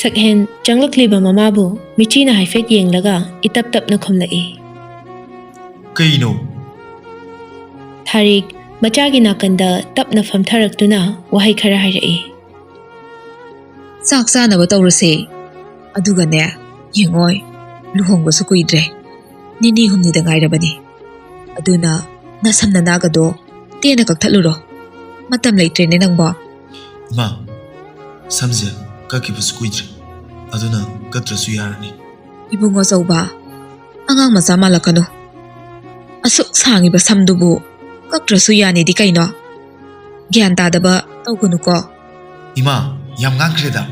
ꯁꯛꯍꯦꯟ ꯆꯪꯂꯛꯂꯤꯕ ꯃꯃꯥꯕꯨ ꯃꯤꯆꯤꯅ ꯍꯥꯏꯐꯦꯠ ꯌꯦꯡꯂꯒ ꯏꯇꯞ ꯇꯞꯅ ꯈꯨꯝꯂꯛꯏ꯫ "ꯀꯩꯅꯣ?" ꯊꯥꯔꯤꯛ ꯃꯆꯥꯒꯤ ꯅꯥꯀꯟꯗ ꯇꯞꯅ ꯐꯝꯊꯔꯛꯇꯨꯅ ꯋꯥꯍꯩ ꯈꯔ ꯍꯥꯏꯔꯛꯏ꯫ "ꯆꯥꯛ ꯆꯥꯅꯕ ꯇꯧꯔꯁꯦ꯫ ꯑꯗꯨꯒꯅꯦ, ꯌꯦꯡꯉꯣꯏ, ꯂꯨꯍꯣꯡꯕꯁꯨ ꯀꯨꯏꯗ꯭ꯔꯦ꯫ ꯅꯤꯅꯤ ꯍꯨꯝꯅꯤꯗ ꯉꯥꯏꯔꯕꯅꯤ꯫ ꯑꯗꯨꯅ ꯅꯁꯝ ꯅꯅꯥꯒꯗꯣ ꯇꯦꯟꯅ ꯀꯛꯊꯠꯂꯨꯔꯣ꯫ ꯃꯇꯝ ꯂꯩꯇ꯭ꯔꯦꯅꯦ ꯅꯪꯕꯣ꯫" "ꯏꯃꯥ, ꯁꯝꯁꯦ ꯀꯛꯈꯤꯕꯁꯨ ꯀꯨꯏꯗ꯭ꯔꯤ, ꯑꯗꯨꯅ ꯀꯛꯇ꯭ꯔꯁꯨ ꯌꯥꯔꯅꯤ꯫" "ꯏꯕꯨꯡꯉꯣ ꯑꯆꯧꯕ, ꯑꯉꯥꯡ ꯃꯆꯥ ꯃꯥꯜꯂꯛꯀꯅꯨ꯫ ꯑꯁꯨꯛ ꯁꯥꯡꯉꯤꯕ ꯁꯝꯗꯨꯕꯨ ꯀꯛꯇ꯭ꯔꯁꯨ ꯌꯥꯅꯤꯗꯤ ꯀꯩꯅꯣ? ꯒ꯭ꯌꯥꯟ ꯇꯥꯗꯕ ꯇꯧꯒꯅꯨꯀꯣ꯫" "ꯏꯃꯥ, ꯌꯥꯝ ꯉꯥꯡꯈ꯭ꯔꯦꯗ꯫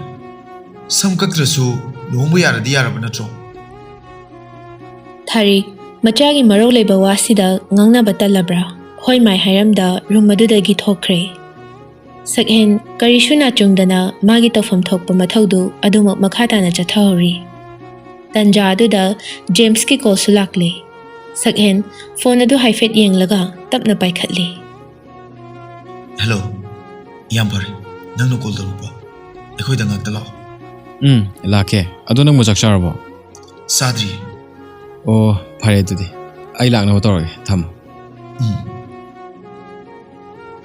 ꯁꯝ ꯀꯛꯇ꯭ꯔꯁꯨ ꯂꯨꯍꯣꯡꯕ ꯌꯥꯔꯗꯤ ꯌꯥꯔꯕ ꯅꯠꯇ꯭ꯔꯣ?" ꯊꯥꯔꯤꯛ ꯃꯆꯥꯒꯤ ꯃꯔꯧ ꯂꯩꯕ ꯋꯥꯁꯤꯗ ꯉꯥꯡꯅꯕ ꯇꯜꯂꯕ꯭ꯔꯥ? ꯍꯣꯏ ꯃꯥꯏ ꯍꯥꯏꯔꯝꯗ ꯔꯨꯝ ꯑꯗꯨꯗꯒꯤ ꯊꯣꯛꯈ꯭ꯔꯦ꯫ ꯁꯛꯍꯦꯟ ꯀꯔꯤꯁꯨ ꯅꯥꯆꯨꯡꯗꯅ ꯃꯥꯒꯤ ꯇꯧꯐꯝ ꯊꯣꯛꯄ ꯃꯊꯧꯗꯨ ꯑꯗꯨꯃꯛ ꯃꯈꯥ ꯇꯥꯅ ꯆꯠꯊꯍꯧꯔꯤ꯫ ꯇꯟꯖꯥ ꯑꯗꯨꯗ ꯖꯦꯝꯁꯀꯤ ꯀꯣꯜꯁꯨ ꯂꯥꯛꯂꯦ꯫ ꯁꯛꯍꯦꯟ ꯐꯣꯟ ꯑꯗꯨ ꯍꯥꯏꯐꯦꯠ ꯌꯦꯡꯂꯒ ꯇꯞꯅ ꯄꯥꯏꯈꯠꯂꯦ꯫ "ꯍꯦꯜꯂꯣ, ꯌꯥꯝ ꯐꯔꯦ ꯅꯪꯅ ꯀꯣꯜ ꯇꯧꯔꯛꯄ꯫ ꯑꯩꯈꯣꯏꯗ ꯉꯥꯛꯇ ꯂꯥꯛꯑꯣ꯫" "ꯎꯝ, ꯂꯥꯛꯀꯦ꯫ ꯑꯗꯣ ꯅꯪꯕꯨ ꯆꯥꯛ ꯆꯥꯔꯕꯣ?" "ꯆꯥꯗ꯭ꯔꯤꯌꯦ꯫" "ꯑꯣ, ꯐꯔꯦ ꯑꯗꯨꯗꯤ꯫ ꯑꯩ ꯂꯥꯛꯅꯕ ꯇꯧꯔꯒꯦ꯫ ꯊꯝꯃꯣ꯫" "ꯎꯝ꯫"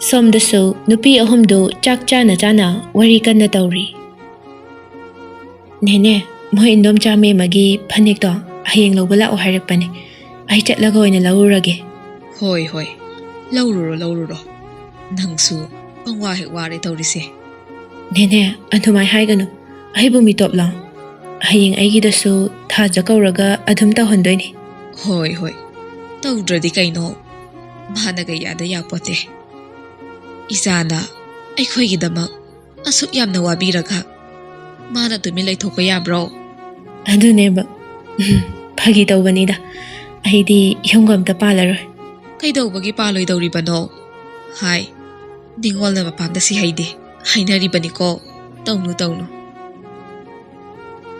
ꯁꯣꯝꯗꯁꯨ ꯅꯨꯄꯤ ꯑꯍꯨꯝꯗꯨ ꯆꯥꯛ ꯆꯥꯅ ꯆꯥꯅ ꯋꯥꯔꯤ ꯀꯟꯅ ꯇꯧꯔꯤ꯫ "ꯅꯦꯅꯦ, ꯃꯣꯏ ꯏꯟꯗꯣꯝꯆꯥ ꯃꯦꯝꯃꯒꯤ ꯐꯅꯦꯛꯇꯣ ꯍꯌꯦꯡ ꯂꯧꯕ ꯂꯥꯛꯑꯣ ꯍꯥꯏꯔꯛꯄꯅꯦ꯫ ꯑꯩ ꯆꯠꯂꯒ ꯑꯣꯏꯅ ꯂꯧꯔꯨꯔꯒꯦ꯫" "ꯍꯣꯏ, ꯍꯣꯏ, ꯂꯧꯔꯨꯔꯣ, ꯂꯧꯔꯨꯔꯣ꯫ ꯅꯪꯁꯨ ꯄꯪꯋꯥ ꯍꯦꯛ ꯋꯥꯔꯦ ꯇꯧꯔꯤꯁꯦ꯫" "ꯅꯦꯅꯦ, ꯑꯗꯨꯃꯥꯏ ꯍꯥꯏꯒꯅꯨ꯫ ꯑꯩꯕꯨ ꯃꯤꯇꯣꯞꯂꯣ? ꯍꯌꯦꯡ ꯑꯩꯒꯤꯗꯁꯨ ꯊꯥꯖ ꯀꯧꯔꯒ ꯑꯗꯨꯝ ꯇꯧꯍꯟꯗꯣꯏꯅꯤ꯫ ꯍꯣꯏ, ꯍꯣꯏ꯫ ꯇꯧꯗ꯭ꯔꯗꯤ ꯀꯩꯅꯣ? ꯃꯥꯅꯒ ꯌꯥꯗ ꯌꯥꯄꯣꯠꯇꯦ꯫ ꯏꯆꯥꯅ ꯑꯩꯈꯣꯏꯒꯤꯗꯃꯛ ꯑꯁꯨꯛ ꯌꯥꯝꯅ ꯋꯥꯕꯤꯔꯒ ꯃꯥꯅ ꯇꯨꯃꯤꯟ ꯂꯩꯊꯣꯛꯄ ꯌꯥꯕ꯭ꯔꯣ? ꯑꯗꯨꯅꯦꯕ꯫ ꯐꯥꯒꯤ ꯇꯧꯕꯅꯤꯗ꯫ ꯑꯩꯗꯤ ꯌꯨꯝꯒ ꯑꯝꯇ ꯄꯥꯜꯂꯔꯣꯏ꯫ ꯀꯩꯗꯧꯕꯒꯤ ꯄꯥꯜꯂꯣꯏꯗꯧꯔꯤꯕꯅꯣ? ꯍꯥꯏ, ꯅꯤꯡꯉꯣꯜꯅ ꯃꯄꯥꯝꯗ ꯁꯤ ꯍꯩꯗꯦ ꯍꯥꯏꯅꯔꯤꯕꯅꯤꯀꯣ꯫ ꯇꯧꯅꯨ, ꯇꯧꯅꯨ꯫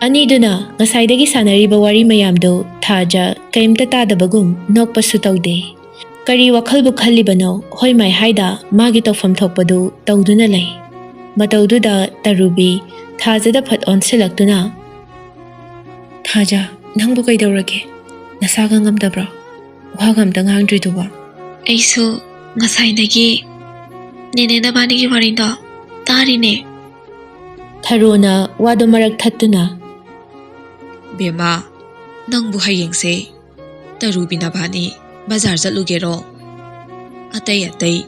ꯑꯅꯤꯗꯨꯅ ꯉꯁꯥꯏꯗꯒꯤ ꯁꯥꯟꯅꯔꯤꯕ ꯋꯥꯔꯤ ꯃꯌꯥꯝꯗꯨ ꯊꯥꯖ ꯀꯔꯤꯝꯇ ꯇꯥꯗꯕꯒꯨꯝ ꯅꯣꯛꯄꯁꯨ ꯇꯧꯗꯦ꯫ ꯀꯔꯤ ꯋꯥꯈꯜꯕꯨ ꯈꯜꯂꯤꯕꯅꯣ? ꯍꯣꯏ ꯃꯥꯏ ꯍꯥꯏꯗ ꯃꯥꯒꯤ ꯇꯧꯐꯝ ꯊꯣꯛꯄꯗꯨ ꯇꯧꯗꯨꯅ ꯂꯩ꯫ ꯃꯇꯧꯗꯨꯗ ꯇꯔꯨꯕꯤ ꯊꯥꯖꯗ ꯐꯠ ꯑꯣꯟꯁꯤꯜꯂꯛꯇꯨꯅ, "ꯊꯥꯖ, ꯅꯪꯕꯨ ꯀꯩꯗꯧꯔꯒꯦ? ꯅꯁꯥꯒ ꯉꯝꯗꯕ꯭ꯔꯣ? ꯋꯥꯒ ꯑꯝꯇ ꯉꯥꯡꯗ꯭ꯔꯤꯗꯨꯕꯣ?" "ꯑꯩꯁꯨ ꯉꯁꯥꯏꯗꯒꯤ ꯅꯦꯅꯦ ꯅꯕꯥꯅꯤꯒꯤ ꯋꯥꯔꯤꯗꯣ ꯇꯥꯔꯤꯅꯦ꯫" ꯊꯔꯣꯅ ꯋꯥꯗꯣ ꯃꯔꯛ ꯊꯠꯇꯨꯅ, "ꯕꯦꯝꯃ, ꯅꯪꯕꯨ ꯍꯌꯦꯡꯁꯦ ꯇꯔꯨꯕꯤ ꯅꯕꯥꯅꯤ ꯕꯖꯥꯔ ꯆꯠꯂꯨꯒꯦꯔꯣ? ꯑꯇꯩ ꯑꯇꯩ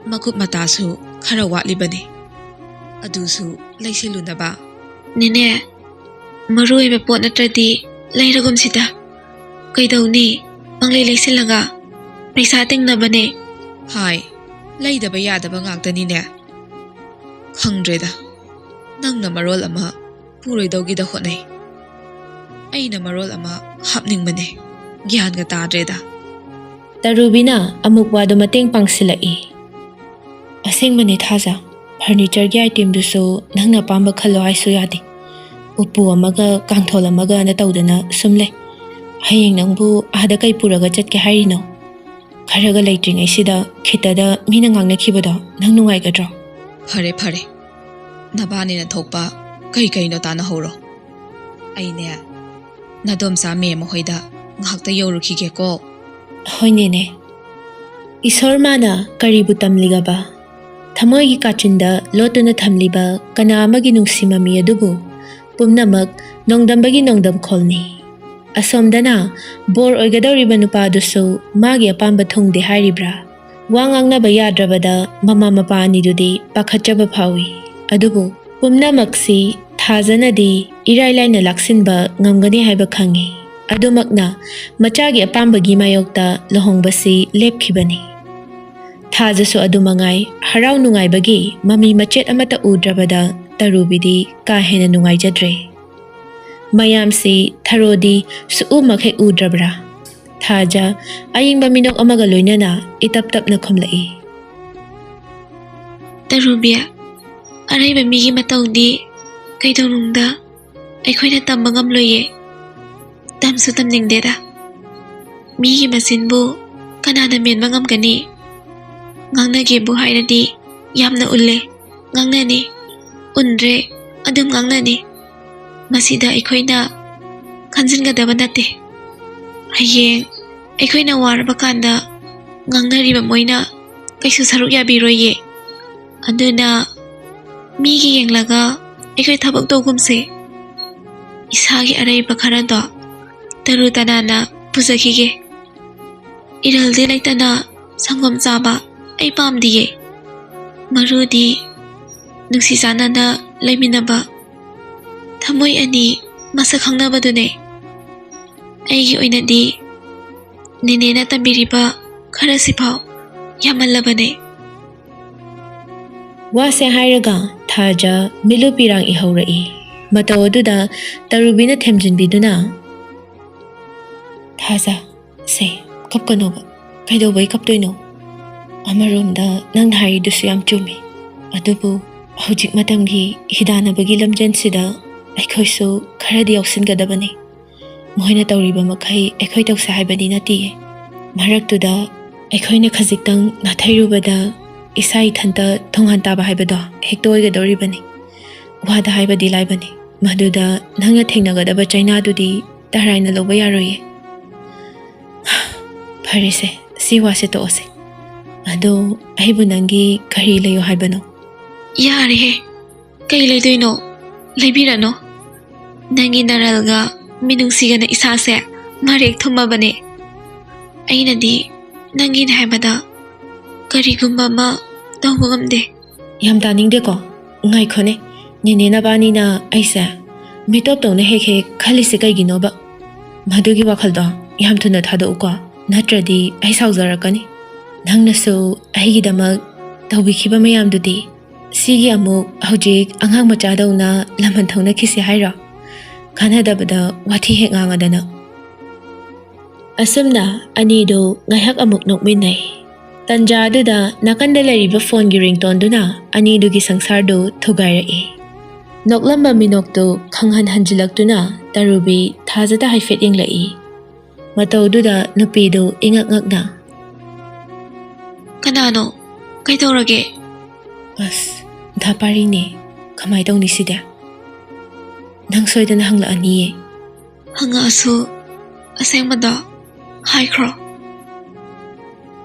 ꯃꯀꯨꯞ ꯃꯇꯥꯁꯨ ꯈꯔ ꯋꯥꯠꯂꯤꯕꯅꯤ, ꯑꯗꯨꯁꯨ ꯂꯩꯁꯤꯜꯂꯨꯅꯕ꯫" "ꯅꯦꯅꯦ, ꯃꯔꯨ ꯑꯣꯏꯕ ꯄꯣꯠ ꯅꯠꯇ꯭ꯔꯗꯤ ꯂꯩꯔꯒꯨꯝꯁꯤꯗ꯫ ꯀꯩꯗꯧꯅꯤ, ꯄꯪꯂꯩ ꯂꯩꯁꯤꯜꯂꯒ ꯄꯩꯁꯥ ꯇꯤꯡꯅꯕꯅꯦ꯫" "ꯍꯥꯏ, ꯂꯩꯗꯕ ꯌꯥꯗꯕ ꯉꯥꯛꯇꯅꯤꯅꯦ꯫ ꯈꯪꯗ꯭ꯔꯦꯗ, ꯅꯪꯅ ꯃꯔꯣꯜ ꯑꯃ ꯄꯨꯔꯣꯏꯗꯧꯒꯤꯗ ꯍꯣꯠꯅꯩ, ꯑꯩꯅ ꯃꯔꯣꯜ ꯑꯃ ꯍꯥꯞꯅꯤꯡꯕꯅꯦ꯫ ꯒ꯭ꯌꯥꯟꯒ ꯇꯥꯗ꯭ꯔꯦꯗ꯫" ꯇꯔꯨꯕꯤꯅ ꯑꯃꯨꯛ ꯋꯥꯗꯨ ꯃꯇꯦꯡ ꯄꯥꯡꯁꯤꯜꯂꯛꯏ꯫ "ꯑꯁꯦꯡꯕꯅꯦ ꯊꯥꯖ, ꯐꯔꯅꯤꯆꯔꯒꯤ ꯑꯥꯏꯇꯦꯝꯗꯨꯁꯨ ꯅꯪꯅ ꯑꯄꯥꯝꯕ ꯈꯜꯂꯣ ꯍꯥꯏꯁꯨ ꯌꯥꯗꯦ꯫ ꯎꯄꯨ ꯑꯃꯒ ꯀꯥꯡꯊꯣꯜ ꯑꯃꯒꯅ ꯇꯧꯗꯅ ꯁꯨꯝ ꯂꯩ꯫ ꯍꯌꯦꯡ ꯅꯪꯕꯨ ꯑꯥꯗ ꯀꯩ ꯄꯨꯔꯒ ꯆꯠꯀꯦ ꯍꯥꯏꯔꯤꯅꯣ? ꯈꯔꯒ ꯂꯩꯇ꯭ꯔꯤꯉꯩꯁꯤꯗ ꯈꯤꯇꯗ ꯃꯤꯅ ꯉꯥꯡꯅꯈꯤꯕꯗꯣ ꯅꯪ ꯅꯨꯡꯉꯥꯏꯒꯗ꯭ꯔꯣ?" "ꯐꯔꯦ, ꯐꯔꯦ꯫ ꯅꯕꯥꯅꯤꯅ ꯊꯣꯛꯄ ꯀꯩ ꯀꯩꯅꯣ ꯇꯥꯟꯅꯍꯧꯔꯣ꯫ ꯑꯩꯅꯦ, ꯅꯗꯣꯝꯆꯥ ꯃꯦꯝ ꯍꯣꯏꯗ ꯉꯥꯏꯍꯥꯛꯇ ꯌꯧꯔꯨꯈꯤꯒꯦꯀꯣ꯫" "ꯍꯣꯏ ꯅꯦꯅꯦ꯫" ꯏꯁꯣꯔ ꯃꯥꯅ ꯀꯔꯤꯕꯨ ꯇꯝꯂꯤꯒꯕ? ꯊꯃꯣꯏꯒꯤ ꯀꯥꯆꯤꯟꯗ ꯂꯣꯠꯇꯨꯅ ꯊꯝꯂꯤꯕ ꯀꯅꯥ ꯑꯃꯒꯤ ꯅꯨꯡꯁꯤ ꯃꯃꯤ ꯑꯗꯨꯕꯨ ꯄꯨꯝꯅꯃꯛ ꯅꯣꯡꯗꯝꯕꯒꯤ ꯅꯣꯡꯗꯝꯈꯣꯜꯅꯤ꯫ ꯑꯁꯣꯝꯗꯅ ꯕꯣꯔ ꯑꯣꯏꯒꯗꯧꯔꯤꯕ ꯅꯨꯄꯥꯗꯨꯁꯨ ꯃꯥꯒꯤ ꯑꯄꯥꯝꯕ ꯊꯨꯡꯗꯦ ꯍꯥꯏꯔꯤꯕ꯭ꯔꯥ? ꯋꯥ ꯉꯥꯡꯅꯕ ꯌꯥꯗ꯭ꯔꯕꯗ ꯃꯃꯥ ꯃꯄꯥ ꯑꯅꯤꯗꯨꯗꯤ ꯄꯥꯈꯠꯆꯕ ꯐꯥꯎꯏ꯫ ꯑꯗꯨꯕꯨ ꯄꯨꯝꯅꯃꯛꯁꯤ ꯊꯥꯖꯅꯗꯤ ꯏꯔꯥꯏ ꯂꯥꯏꯅ ꯂꯥꯛꯁꯤꯟꯕ ꯉꯝꯒꯅꯤ ꯍꯥꯏꯕ ꯈꯪꯏ꯫ ꯑꯗꯨꯃꯛꯅ ꯃꯆꯥꯒꯤ ꯑꯄꯥꯝꯕꯒꯤ ꯃꯥꯌꯣꯛꯇ ꯂꯨꯍꯣꯡꯕꯁꯤ ꯂꯦꯞꯈꯤꯕꯅꯤ꯫ ꯊꯥꯖꯁꯨ ꯑꯗꯨ ꯃꯉꯥꯏ ꯍꯔꯥꯎ ꯅꯨꯡꯉꯥꯏꯕꯒꯤ ꯃꯃꯤ ꯃꯆꯦꯠ ꯑꯃꯠꯇ ꯎꯗ꯭ꯔꯕꯗ ꯇꯔꯨꯕꯤꯗꯤ ꯀꯥ ꯍꯦꯟꯅ ꯅꯨꯡꯉꯥꯏꯖꯗ꯭ꯔꯦ꯫ ꯃꯌꯥꯝꯁꯤ ꯊꯔꯣꯗꯤ ꯁꯨꯛꯎ ꯃꯈꯩ ꯎꯗ꯭ꯔꯕ꯭ꯔꯥ? ꯊꯥꯖ ꯑꯏꯪꯕ ꯃꯤꯅꯣꯛ ꯑꯃꯒ ꯂꯣꯏꯅꯅ ꯏꯇꯞ ꯇꯞꯅ ꯈꯨꯝꯂꯛꯏ꯫ "ꯇꯔꯨꯕꯤ, ꯑꯔꯩꯕ ꯃꯤꯒꯤ ꯃꯇꯧꯗꯤ ꯀꯩꯗꯧꯅꯨꯡꯗ ꯑꯩꯈꯣꯏꯅ ꯇꯝꯕ ꯉꯝꯂꯣꯏꯌꯦ꯫ ꯇꯝꯁꯨ ꯇꯝꯅꯤꯡꯗꯦꯗ꯫ ꯃꯤꯒꯤ ꯃꯆꯤꯟꯕꯨ ꯀꯅꯥꯅ ꯃꯦꯟꯕ ꯉꯝꯒꯅꯤ? ꯉꯥꯡꯅꯒꯦꯕꯨ ꯍꯥꯏꯔꯗꯤ ꯌꯥꯝꯅ ꯎꯜꯂꯦ, ꯉꯥꯡꯅꯅꯤ꯫ ꯎꯟꯗ꯭ꯔꯦ, ꯑꯗꯨꯝ ꯉꯥꯡꯅꯅꯤ꯫ ꯃꯁꯤꯗ ꯑꯩꯈꯣꯏꯅ ꯈꯟꯖꯤꯟꯒꯗꯕ ꯅꯠꯇꯦ꯫ ꯍꯌꯦꯡ ꯑꯩꯈꯣꯏꯅ ꯋꯥꯔꯕ ꯀꯥꯟꯗ ꯉꯥꯡꯅꯔꯤꯕ ꯃꯣꯏꯅ ꯀꯩꯁꯨ ꯁꯔꯨꯛ ꯌꯥꯕꯤꯔꯣꯏꯌꯦ꯫ ꯑꯗꯨꯅ ꯃꯤꯒꯤ ꯌꯦꯡꯂꯒ ꯑꯩꯈꯣꯏ ꯊꯕꯛ ꯇꯧꯒꯨꯝꯁꯦ꯫ ꯏꯁꯥꯒꯤ ꯑꯔꯩꯕ ꯈꯔꯗꯣ ꯇꯔꯨ ꯇꯅꯥꯟꯅ ꯄꯨꯖꯈꯤꯒꯦ꯫ ꯏꯔꯜꯗꯤ ꯂꯩꯇꯅ ꯁꯪꯒꯣꯝ ꯆꯥꯕ ꯑꯩ ꯄꯥꯝꯗꯤꯌꯦ꯫ ꯃꯔꯨꯗꯤ ꯅꯨꯡꯁꯤ ꯆꯥꯟꯅꯅ ꯂꯩꯃꯤꯟꯅꯕ, ꯊꯃꯣꯏ ꯑꯅꯤ ꯃꯁꯛ ꯈꯪꯅꯕꯗꯨꯅꯦ꯫ ꯑꯩꯒꯤ ꯑꯣꯏꯅꯗꯤ ꯅꯦꯅꯦꯅ ꯇꯝꯕꯤꯔꯤꯕ ꯈꯔꯁꯤꯐꯥꯎ ꯌꯥꯝꯃꯜꯂꯕꯅꯦ꯫" ꯋꯥꯁꯦ ꯍꯥꯏꯔꯒ ꯊꯥꯖ ꯃꯤꯠꯂꯨ ꯄꯤꯔꯥꯡ ꯏꯍꯧꯔꯛꯏ꯫ ꯃꯇꯧ ꯑꯗꯨꯗ ꯇꯔꯨꯕꯤꯅ ꯊꯦꯝꯖꯤꯟꯕꯤꯗꯨꯅ, "ꯊꯥꯖ, ꯁꯦ, ꯀꯞꯀꯅꯣꯕ꯫ ꯀꯩꯗꯧꯕꯩ ꯀꯞꯇꯣꯏꯅꯣ? ꯑꯃꯔꯣꯝꯗ ꯅꯪꯅ ꯍꯥꯏꯔꯤꯗꯨꯁꯨ ꯌꯥꯝ ꯆꯨꯝꯃꯤ꯫ ꯑꯗꯨꯕꯨ ꯍꯧꯖꯤꯛ ꯃꯇꯝꯒꯤ ꯍꯤꯗꯥꯟꯅꯕꯒꯤ ꯂꯝꯖꯦꯟꯁꯤꯗ ꯑꯩꯈꯣꯏꯁꯨ ꯈꯔꯗꯤ ꯌꯥꯎꯁꯤꯟꯒꯗꯕꯅꯤ꯫ ꯃꯈꯣꯏꯅ ꯇꯧꯔꯤꯕ ꯃꯈꯩ ꯑꯩꯈꯣꯏ ꯇꯧꯁꯦ ꯍꯥꯏꯕꯗꯤ ꯅꯠꯇꯤꯌꯦ꯫ ꯃꯔꯛꯇꯨꯗ ꯑꯩꯈꯣꯏꯅ ꯈꯖꯤꯛꯇꯪ ꯅꯥꯊꯩꯔꯨꯕꯗ ꯏꯁꯥ ꯏꯊꯟꯇ ꯊꯣꯡꯍꯥꯟ ꯇꯥꯕ ꯍꯥꯏꯕꯗꯣ ꯍꯦꯛꯇ ꯑꯣꯏꯒꯗꯧꯔꯤꯕꯅꯤ꯫ ꯋꯥꯗ ꯍꯥꯏꯕꯗꯤ ꯂꯥꯏꯕꯅꯤ, ꯃꯗꯨꯗ ꯅꯪꯅ ꯊꯦꯡꯅꯒꯗꯕ ꯆꯩꯅꯥꯗꯨꯗꯤ ꯇꯔꯥꯏꯅ ꯂꯧꯕ ꯌꯥꯔꯣꯏꯌꯦ꯫ ꯐꯔꯦꯁꯦ, ꯁꯤ ꯋꯥꯁꯦ ꯇꯣꯛꯑꯁꯦ꯫ ꯑꯗꯣ ꯑꯩꯕꯨ ꯅꯪꯒꯤ ꯀꯔꯤ ꯂꯩꯌꯣ ꯍꯥꯏꯕꯅꯣ?" "ꯌꯥꯔꯦꯍꯦ, ꯀꯩ ꯂꯩꯗꯣꯏꯅꯣ? ꯂꯩꯕꯤꯔꯅꯨ꯫ ꯅꯪꯒꯤ ꯅꯔꯜꯒ ꯃꯤꯅꯨꯡꯁꯤꯒꯅ ꯏꯁꯥꯁꯦ ꯃꯔꯦꯛ ꯊꯨꯝꯃꯕꯅꯦ꯫ ꯑꯩꯅꯗꯤ ꯅꯪꯒꯤꯅꯦ ꯍꯥꯏꯕꯗ ꯀꯔꯤꯒꯨꯝꯕ ꯑꯃ ꯇꯧꯕ ꯉꯝꯗꯦ꯫" "ꯌꯥꯝ ꯇꯥꯅꯤꯡꯗꯦꯀꯣ꯫ ꯉꯥꯏꯈꯣꯅꯦ, ꯅꯦꯅꯦ ꯅꯕꯥꯅꯤꯅ ꯑꯩꯁꯦ ꯃꯤꯇꯣꯞꯇꯧꯅ ꯍꯦꯛ ꯍꯦꯛ ꯈꯜꯂꯤꯁꯦ ꯀꯩꯒꯤꯅꯣꯕ? ꯃꯗꯨꯒꯤ ꯋꯥꯈꯜꯗꯣ ꯌꯥꯝ ꯊꯨꯅ ꯊꯥꯗꯣꯛꯎꯀꯣ, ꯅꯠꯇ꯭ꯔꯗꯤ ꯑꯩ ꯁꯥꯎꯖꯔꯛꯀꯅꯤ꯫ ꯅꯪꯅꯁꯨ ꯑꯩꯒꯤꯗꯃꯛ ꯇꯧꯕꯤꯈꯤꯕ ꯃꯌꯥꯝꯗꯨꯗꯤ꯫ ꯁꯤꯒꯤ ꯑꯃꯨꯛ ꯍꯧꯖꯤꯛ ꯑꯉꯥꯡ ꯃꯆꯥꯗꯧꯅ ꯂꯃꯟ ꯊꯧꯅꯈꯤꯁꯤ ꯍꯥꯏꯔꯣ? ꯀꯥꯟꯅꯗꯕꯗ ꯋꯥꯊꯤ ꯍꯦꯛ ꯉꯥꯡꯉꯗꯅ꯫ ꯑꯁꯨꯝꯅ ꯑꯅꯤꯗꯨ ꯉꯥꯏꯍꯥꯛ ꯑꯃꯨꯛ ꯅꯣꯛꯃꯤꯟꯅꯩ꯫ ꯇꯟꯖꯥ ꯑꯗꯨꯗ ꯅꯥꯀꯟꯗ ꯂꯩꯔꯤꯕ ꯐꯣꯟꯒꯤ ꯔꯤꯡꯇꯣꯟꯗꯨꯅ ꯑꯅꯤꯗꯨꯒꯤ ꯁꯪꯁꯥꯔꯗꯨ ꯊꯨꯒꯥꯏꯔꯛꯏ꯫ ꯅꯣꯛꯂꯝꯕ ꯃꯤꯅꯣꯛꯇꯨ ꯈꯪꯍꯟ ꯍꯟꯖꯤꯜꯂꯛꯇꯨꯅ ꯇꯔꯨꯕꯤ ꯊꯥꯖꯗ ꯍꯥꯏꯐꯦꯠ ꯌꯦꯡꯂꯛꯏ꯫ ꯃꯇꯧꯗꯨꯗ ꯅꯨꯄꯤꯗꯨ ꯏꯉꯛ ꯉꯛꯅ, "ꯀꯅꯥꯅꯣ? ꯀꯩꯗꯧꯔꯒꯦ?" "ꯑꯁ, ꯙꯥꯄꯥꯔꯤꯅꯦ꯫ ꯀꯃꯥꯏ ꯇꯧꯅꯤ ꯁꯤꯗꯤ? ꯅꯪ ꯁꯣꯏꯗꯅ ꯍꯪꯂꯛꯑꯅꯤꯌꯦ꯫" "ꯍꯪꯉꯛꯑꯁꯨ ꯑꯁꯦꯡꯕꯗ ꯍꯥꯏꯈ꯭ꯔꯣ꯫"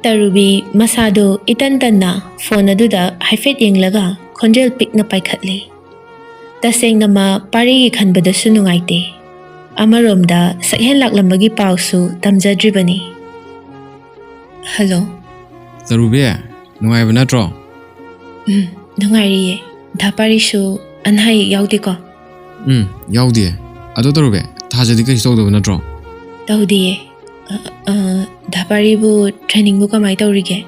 ꯇꯔꯨꯕꯤ ꯃꯁꯥꯗꯨ ꯏꯇꯟ ꯇꯟꯅ ꯐꯣꯟ ꯑꯗꯨꯗ ꯍꯥꯏꯐꯦꯠ ꯌꯦꯡꯂꯒ ꯈꯣꯟꯖꯦꯜ ꯄꯤꯛꯅ ꯄꯥꯏꯈꯠꯂꯤ꯫ ꯇꯁꯦꯡꯅ ꯃꯥ ꯄꯥꯔꯤꯒꯤ ꯈꯟꯕꯗꯁꯨ ꯅꯨꯡꯉꯥꯏꯇꯦ꯫ ꯑꯃꯔꯣꯝꯗ ꯁꯛꯍꯦꯟ ꯂꯥꯛꯂꯝꯕꯒꯤ ꯄꯥꯎꯁꯨ ꯇꯝꯖꯗ꯭ꯔꯤꯕꯅꯤ꯫ "ꯍꯜꯂꯣ꯫" "ꯇꯔꯨꯕꯤ, ꯅꯨꯡꯉꯥꯏꯕ ꯅꯠꯇ꯭ꯔꯣ?" "ꯎꯝ, ꯅꯨꯡꯉꯥꯏꯔꯤꯌꯦ꯫ ꯙꯥꯄꯥꯔꯤꯁꯨ ꯑꯅꯥ ꯑꯌꯦꯛ ꯌꯥꯎꯗꯦꯀꯣ?" "ꯎꯝ, ꯌꯥꯎꯗꯦ꯫ ꯑꯗꯣ ꯇꯔꯨꯕꯤ, ꯊꯥꯖꯗꯤ ꯀꯩꯁꯨ ꯇꯧꯗꯕ ꯅꯠꯇ꯭ꯔꯣ?" "ꯇꯧꯗꯤꯌꯦ꯫ ꯑ, ꯑ, ꯙꯥꯄꯥꯔꯤꯕꯨ ꯇ꯭ꯔꯦꯅꯤꯡꯕꯨ ꯀꯃꯥꯏ ꯇꯧꯔꯤꯒꯦ?"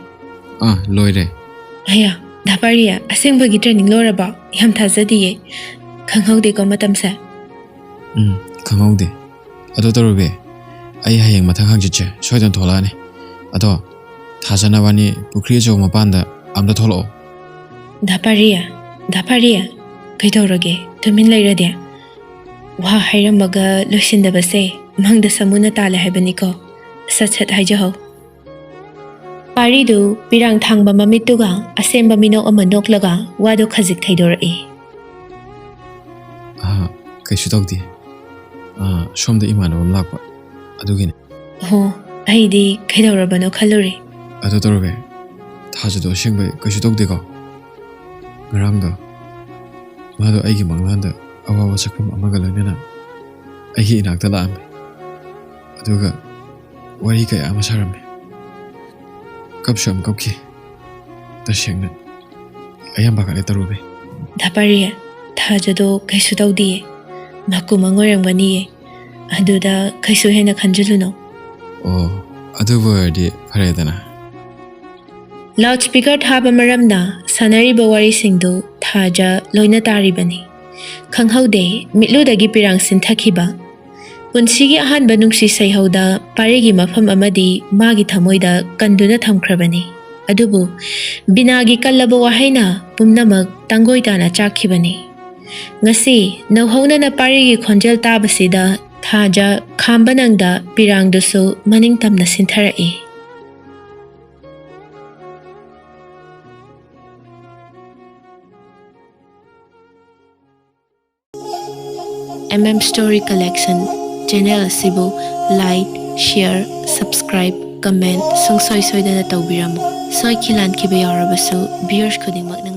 "ꯑꯥ, ꯂꯣꯏꯔꯦ꯫" "ꯑꯌꯥ, ꯙꯥꯄꯥꯔꯤ, ꯑꯁꯦꯡꯕꯒꯤ ꯇ꯭ꯔꯦꯅꯤꯡ ꯂꯣꯏꯔꯕꯣ? ꯌꯥꯝ ꯊꯥꯖꯗꯤꯌꯦ꯫ ꯈꯪꯍꯧꯗꯦꯀꯣ ꯃꯇꯝꯁꯦ꯫" "ꯎꯝ, ꯈꯪꯍꯧꯗꯦ꯫ ꯑꯗꯣ ꯇꯔꯨꯕꯤ, ꯑꯩ ꯍꯌꯦꯡ ꯃꯊꯪ ꯍꯪꯆꯤꯠꯁꯦ ꯁꯣꯏꯗꯅ ꯊꯣꯛꯂꯛꯑꯅꯤ꯫ ꯑꯗꯣ ꯊꯥꯖ ꯅꯕꯥꯅꯤ ꯄꯨꯈ꯭ꯔꯤ ꯑꯆꯧꯕ ꯃꯄꯥꯟꯗ ꯑꯝꯇ ꯊꯣꯛꯂꯛꯑꯣ꯫" "ꯙꯥꯄꯥꯔꯤ, ꯙꯥꯄꯥꯔꯤ, ꯀꯩꯗꯧꯔꯒꯦ? ꯇꯨꯃꯤꯟ ꯂꯩꯔꯗꯤ?" "ꯋꯥ ꯍꯥꯏꯔꯝꯃꯒ ꯂꯣꯏꯁꯤꯟꯗꯕꯁꯦ ꯃꯪꯗ ꯁꯃꯨꯅ ꯇꯥꯜꯂꯦ ꯍꯥꯏꯕꯅꯤꯀꯣ꯫ ꯁꯠ ꯁꯠ ꯍꯥꯏꯖꯍꯧ꯫" ꯄꯥꯔꯤꯗꯨ ꯄꯤꯔꯥꯡ ꯊꯥꯡꯕ ꯃꯃꯤꯠꯇꯨꯒ ꯑꯁꯦꯡꯕ ꯃꯤꯅꯣꯛ ꯑꯃ ꯅꯣꯛꯂꯒ ꯋꯥꯗꯨ ꯈꯖꯤꯛ ꯊꯩꯗꯣꯔꯛꯏ꯫ "ꯑꯥ, ꯀꯩꯁꯨ ꯇꯧꯗꯦ꯫ ꯑꯥ, ꯁꯣꯝꯗ ꯏꯃꯥꯟꯅꯕ ꯑꯃ ꯂꯥꯛꯄ, ꯑꯗꯨꯒꯤꯅꯦ꯫" "ꯑꯣ, ꯑꯩꯗꯤ ꯀꯩꯗꯧꯔꯕꯅꯣ ꯈꯜꯂꯨꯔꯦ꯫" "ꯑꯗꯣ ꯇꯔꯨꯕꯤ, ꯊꯥꯖꯗꯣ ꯑꯁꯦꯡꯕꯩ ꯀꯩꯁꯨ ꯇꯧꯗꯦꯀꯣ? ꯉꯔꯥꯡꯗꯣ ꯃꯥꯗꯣ ꯑꯩꯒꯤ ꯃꯪꯂꯥꯟꯗ ꯑꯋꯥꯕ ꯁꯛꯐꯝ ꯑꯃꯒ ꯂꯣꯏꯅꯅ ꯑꯩꯒꯤ ꯏꯅꯥꯛꯇ ꯂꯥꯛꯑꯝꯃꯤ꯫ ꯑꯗꯨꯒ ꯋꯥꯔꯤ ꯀꯌꯥ ꯑꯃ ꯁꯥꯔꯝꯃꯤ꯫ ꯀꯞꯁꯨ ꯌꯥꯝ ꯀꯞꯈꯤ꯫ ꯇꯁꯦꯡꯅ ꯑꯩ ꯌꯥꯝ ꯄꯥꯈꯠꯂꯦ ꯇꯔꯨꯕꯤ꯫" "ꯙꯥꯄꯥꯔꯤ, ꯊꯥꯖꯗꯣ ꯀꯩꯁꯨ ꯇꯧꯗꯤꯌꯦ꯫ ꯃꯀꯨ ꯃꯪ ꯑꯣꯏꯔꯝꯒꯅꯤꯌꯦ꯫ ꯑꯗꯨꯗ ꯀꯩꯁꯨ ꯍꯦꯟꯅ ꯈꯟꯖꯤꯜꯂꯨꯅꯣ꯫ ꯑꯣ, ꯑꯗꯨꯕꯨ ꯑꯣꯏꯔꯗꯤ ꯐꯔꯦꯗꯅ꯫ ꯂꯥꯎꯗ ꯁ꯭ꯄꯤꯀꯔ ꯊꯥꯕ ꯃꯔꯝꯅ ꯁꯥꯟꯅꯔꯤꯕ ꯋꯥꯔꯤꯁꯤꯡꯗꯨ ꯊꯥꯖ ꯂꯣꯏꯅ ꯇꯥꯔꯤꯕꯅꯤ꯫ ꯈꯪꯍꯧꯗꯦ ꯃꯤꯠꯂꯨꯗꯒꯤ ꯄꯤꯔꯥꯡ ꯁꯤꯟꯊꯈꯤꯕ꯫ ꯄꯨꯟꯁꯤꯒꯤ ꯑꯍꯥꯟꯕ ꯅꯨꯡꯁꯤ ꯁꯩꯍꯧꯗ ꯄꯥꯔꯤꯒꯤ ꯃꯐꯝ ꯑꯃꯗꯤ ꯃꯥꯒꯤ ꯊꯃꯣꯏꯗ ꯀꯟꯗꯨꯅ ꯊꯝꯈ꯭ꯔꯕꯅꯤ꯫ ꯑꯗꯨꯕꯨ ꯕꯤꯅꯥꯒꯤ ꯀꯜꯂꯕ ꯋꯥꯍꯩꯅ ꯄꯨꯝꯅꯃꯛ ꯇꯥꯡꯒꯣꯏ ꯇꯥꯅ ꯆꯥꯛꯈꯤꯕꯅꯤ꯫ ꯉꯁꯤ ꯅꯧꯍꯧꯅꯅ ꯄꯥꯔꯤꯒꯤ ꯈꯣꯟꯖꯦꯜ ꯇꯥꯕꯁꯤꯗ ꯊꯥꯖ ꯈꯥꯝꯕ ꯅꯪꯗ ꯄꯤꯔꯥꯡꯗꯨꯁꯨ ꯃꯅꯤꯡ ꯇꯝꯅ ꯁꯤꯟꯊꯔꯛꯏ꯫ M M Story Collection channel ꯑꯁꯤꯕꯨ like, share, subscribe, comment ꯁꯨꯡꯁꯣꯏ ꯁꯣꯏꯗꯅ ꯇꯧꯕꯤꯔꯝꯃꯨ꯫ ꯁꯣꯏꯈꯤ ꯂꯥꯟꯈꯤꯕ ꯌꯥꯎꯔꯕꯁꯨ viewers ꯈꯨꯗꯤꯡꯃꯛꯅ